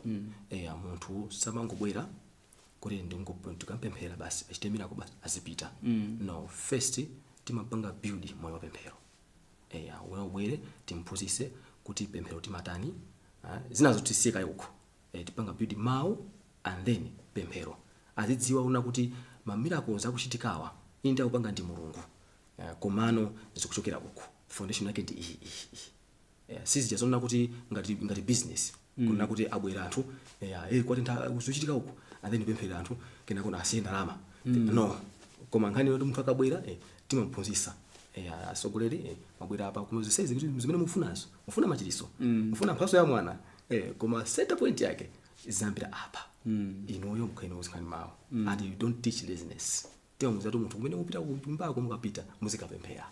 Speaker 3: yeah, munthu samangobwera kuti ndikampemphera basi, achite miracle basi, azipita. No, first timapanga build moyo wa pemphero. Yeah, wena ubwere timphunzitse kuti pemphero timatani, zinazo tisiye kaye uko. Tipanga build mawu and then pemphero, azidziwa una kuti ma miracles akuchitikawa ine ndakupanga ndi Mulungu, komano zikuchokera uku, foundation yake ndi iyi, iyi, iyi. Yeah, sizija zonena kuti ngati business, kunena kuti abwera anthu, yeah, kwatentha, zochitika uku, and then pemphera anthu, kena kuna asiye ndalama. No, koma nkhani yoti munthu akabwera, timamphunzitsa, asogoleri, mabwera apa kuma zonsezi kuti zimene mufunazo, mufuna machiriso, mufuna mphaso ya mwana, koma center point yake zambira apa, inuyo mukhaine uzikhani mawu, and you don't teach laziness. Timamuza kuti munthu kumene mupita kunyumbako, mukapita muzikapemphera,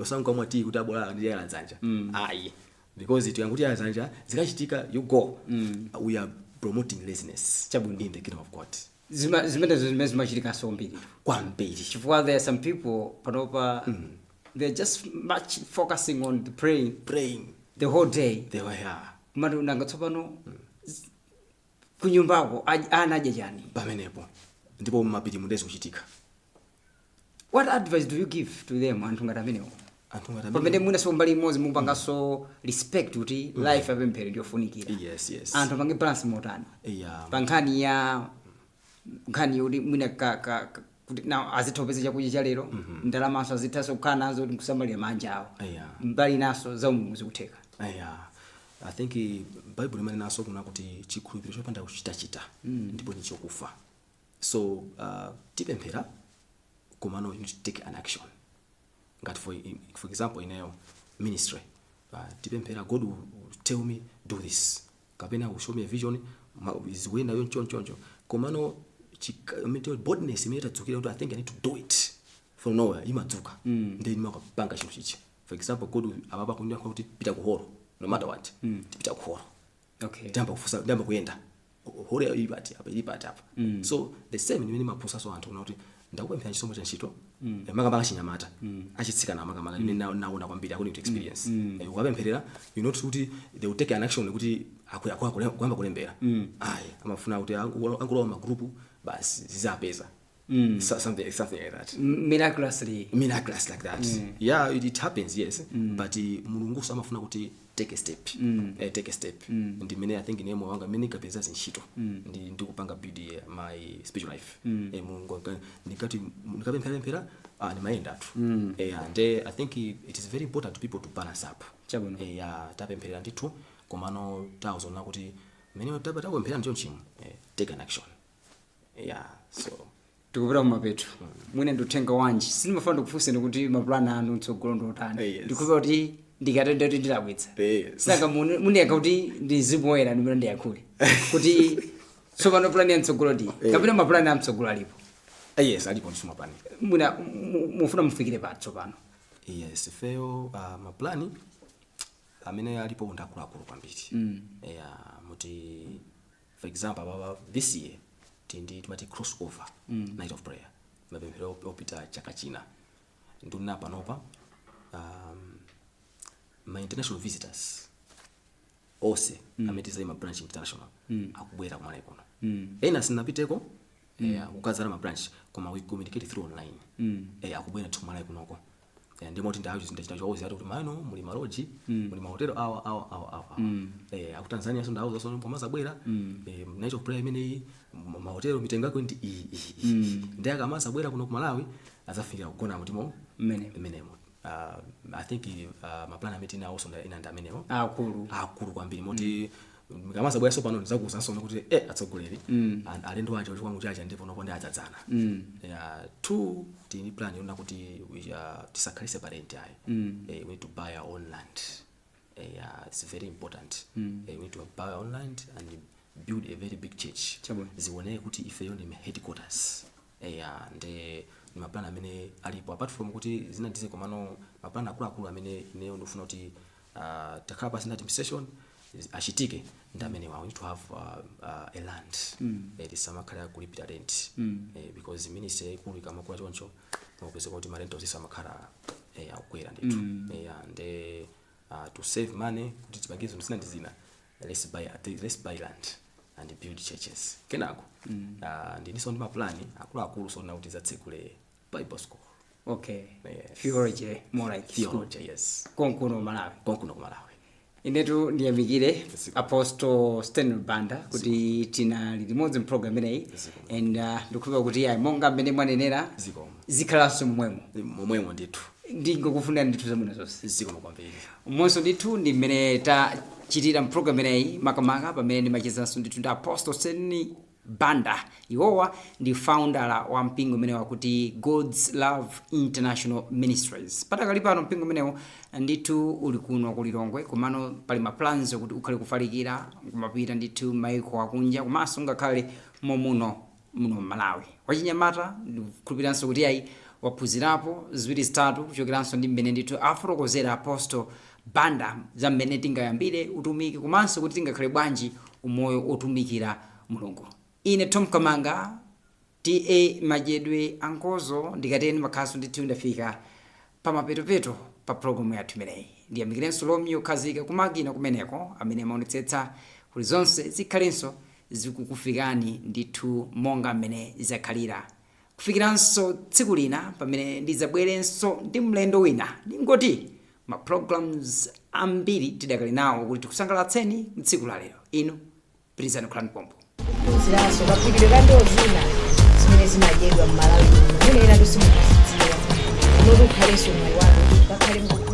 Speaker 3: osangamwa tii kuti abola ndiyala dzanja, ayi, because tiyanguti yala dzanja zikachitika, you go, we are promoting laziness
Speaker 2: Chabwino.
Speaker 3: in the kingdom of God.
Speaker 2: Zimenezo zimene zimachitikanso kwambiri.
Speaker 3: Kwambiri.
Speaker 2: Chifukwa there are some people panopa, they're just much focusing on the praying,
Speaker 3: praying
Speaker 2: the whole day.
Speaker 3: They were here.
Speaker 2: Kumati nanga tsopano kunyumbako ana adya chani?
Speaker 3: Pamenepo ndipo mapiri mundezi kuchitika.
Speaker 2: What advice do you give to them, anthu ngati amenewo?
Speaker 3: Anthu ngati
Speaker 2: pamene mwinaso mbali imodzi mukupanganso respect kuti life yapemphero ndiyofunikira, anthu apange balance motani pa nkhani ya nkhani yoti mwina kuti na azitha kupeza chakudya cha lero, ndalamanso azithanso kukhala nazo kuti nkusamalira manja awo, mbali naso za umulungu zikutheka?
Speaker 3: Yeah. I think Bible imene naso kuna kuti chikhulupiriro chopanda kuchitachita ndipo ni chokufa. So tipemphera, komano you need to take an action. Ngati for example ineyo ministry, tipemphera, God will tell me do this, kapena will show me a vision, zikuyenda yo nchonchoncho, komano boldness imene tadzukira kuti I think I need to do it, from nowhere imadzuka, ndi imakapanga chinthu chichi. For example, God apapa kundiyankha kuti pita ku holo, no matter what, tipita ku holo. Ndiyamba kufusa, ndiyamba kuyenda, holo ili pati apa, ili pati apa. So the same ndimene maphunzitsanso anthu kuna kuti ndakupemphera chisomo cha ntchito, makamaka achinyamata, achitsikana makamaka, imene naona kwambiri according to experience. Ukapempherera, you not kuti they will take an action kuti kuyamba kulembera, ayi, amafuna kuti angulowa magrupu basi, zizapeza. So, something like that.
Speaker 2: Miraculously.
Speaker 3: Miraculous like that, yeah, it happens, yes, but Mulungu samafuna kuti take a step, take a step. Ndi mene I think ine moyo wanga mene nkapeza zintchito ndi ndikupanga build my spiritual life, Mulungu ndikati ndikapempherapemphera, ndimayenda tu. And I think it is very important to people to balance up.
Speaker 2: Chabwino.
Speaker 3: Yeah, tapempherera ndithu, komano tawuzona kuti mene tapemphera ndicho nchimo, take an action, yeah, so.
Speaker 2: Tikupita kumapeto, mwina ndithenga wanji? Sindimafuna ndikufunseni kuti mapulani anu mtsogolo ndiotani. Ndikupa kuti ndikatenda kuti ndilakwitsa. Saka muniyankha kuti ndi Mzimu Woyera ndimene ndiyankhule kuti Tsopano plan ya mtsogolo ndi kapena mapulani a mtsogolo alipo?
Speaker 3: Yes, alipo ndithu mapulani.
Speaker 2: Muna mufuna mufikire pati tsopano?
Speaker 3: Yes, ifeyo maplani amene alipo ndi akuluakulu kwambiri. Yeah, muti for example ababa this year tindi timati crossover night of prayer, mapemphero opita chaka china. Nduna panopa ma international visitors onse amene tizali ma branch international akubwera kumalawi kuno. Ena sinapiteko kukadzala ma branch, koma we communicate through online. Akubwera ndithu kumalawi kunoko. Ndimoti ndawo ndachita chawuzi ati kuti mano muli ma lodge, muli mahotelo awa, awa, awa, awa. Aku Tanzania so ndawo zaso pomazabwera night of prayer imeneyi, mahotelo mitengo yake ndi iyi, iyi, iyi. Ndi akamazabwera kuno ku Malawi adzafikira kugona mutimo
Speaker 2: Mmenemo.
Speaker 3: Mmenemo. I think maplan amene tinawo ina ndi amenewo.
Speaker 2: Akulu.
Speaker 3: Akulu kwambiri, moti kamazabwera so pano ndizakuwuzanso kuti atsogoleri alendo aja chikwangu chacha ndipo nopo ndi adzadzana. Yeah, two, tini plan yona kuti tisakhale separate ayi. We need to buy our own land. Yeah, it's very important. We need to buy our own land and build a very big church.
Speaker 2: Chabwino.
Speaker 3: Zioneke kuti ifeyo ndi headquarters. Yeah, ndi ni maplan amene alipo, apart from kuti zina ndize, komano maplan akuluakulu amene ineyo ndifuna kuti takhala pasi ndati session achitike ndi amene we need to have a land. Tisamakhala kulipira rent because ministry yaikulu ikamakula choncho mukupeza kuti ma rentals amakhala akukwera ndithu. Ndi to save money kuti tipange zinthu zina ndi zina, let's buy land and build churches. Kenako ndininso ndi maplani akuluakulu sona kuti zatsekule Bible school. Yes.
Speaker 2: Theology more like school.
Speaker 3: Theology, yes.
Speaker 2: Konkuno Malawi.
Speaker 3: Konkuno ku Malawi.
Speaker 2: Inetu ndiyamikire Apostle Stanley Banda kuti tinali limodzi mprogram imeneyi and ndikukhulupirira kuti ayi, monga mmene mwanenera,
Speaker 3: Zikomo.
Speaker 2: zikhalanso momwemo.
Speaker 3: Momwemo ndithu.
Speaker 2: Ndingokufunira ndithu zabwino zonse.
Speaker 3: Zikomo kwambiri.
Speaker 2: Monso ndithu ndi mmene tachitira mpulogalamu imeneyi, makamaka pamene ndimachezanso ndithu ndi Apostle Stanley Banda. Iwowa ndi founder wa mpingo umene wakuti God's Love International Ministries. Patakali pano mpingo umenewu ndithu uli kuno ku Lilongwe, komano pali ma plans okuti ukhale kufalikira kumapita ndithu maiko akunja, komanso ngakhale momuno muno Malawi. Wachinyamata, ndikukhulupiranso kuti ayi, waphunzirapo ziwiri zitatu kuchokeranso ndi mmene ndithu afotokozera Apostle Banda za mmene tingayambire utumiki komanso kuti tingakhale bwanji umoyo otumikira Mulungu. Ine Tom Kamanga, ta madyedwe ankozo, ndikateni makhaso ndithu ndafika pamapetopeto pa programu yathu imeneyi. Ndiyamikirenso lomi yokhazika kumakina kumeneko amene amaonetsetsa kuti zonse zikhalenso zikukufikani ndithu monga mmene zakhalira. Kufikiranso tsiku lina pamene ndidzabwerenso ndi mlendo wina, ndingoti ma programs ambiri tidakali nawo kuti tikusangalatseni mtsiku la lero. Inu pirizani kukhalani pompo.
Speaker 1: Kuphunziranso kaphikidwe ka ndiwo zina zimene zimadyedwa m'Malawi muno, mwina ena simukuzidziwa, unoti ukhalenso mwayi wake kuti ukakhale.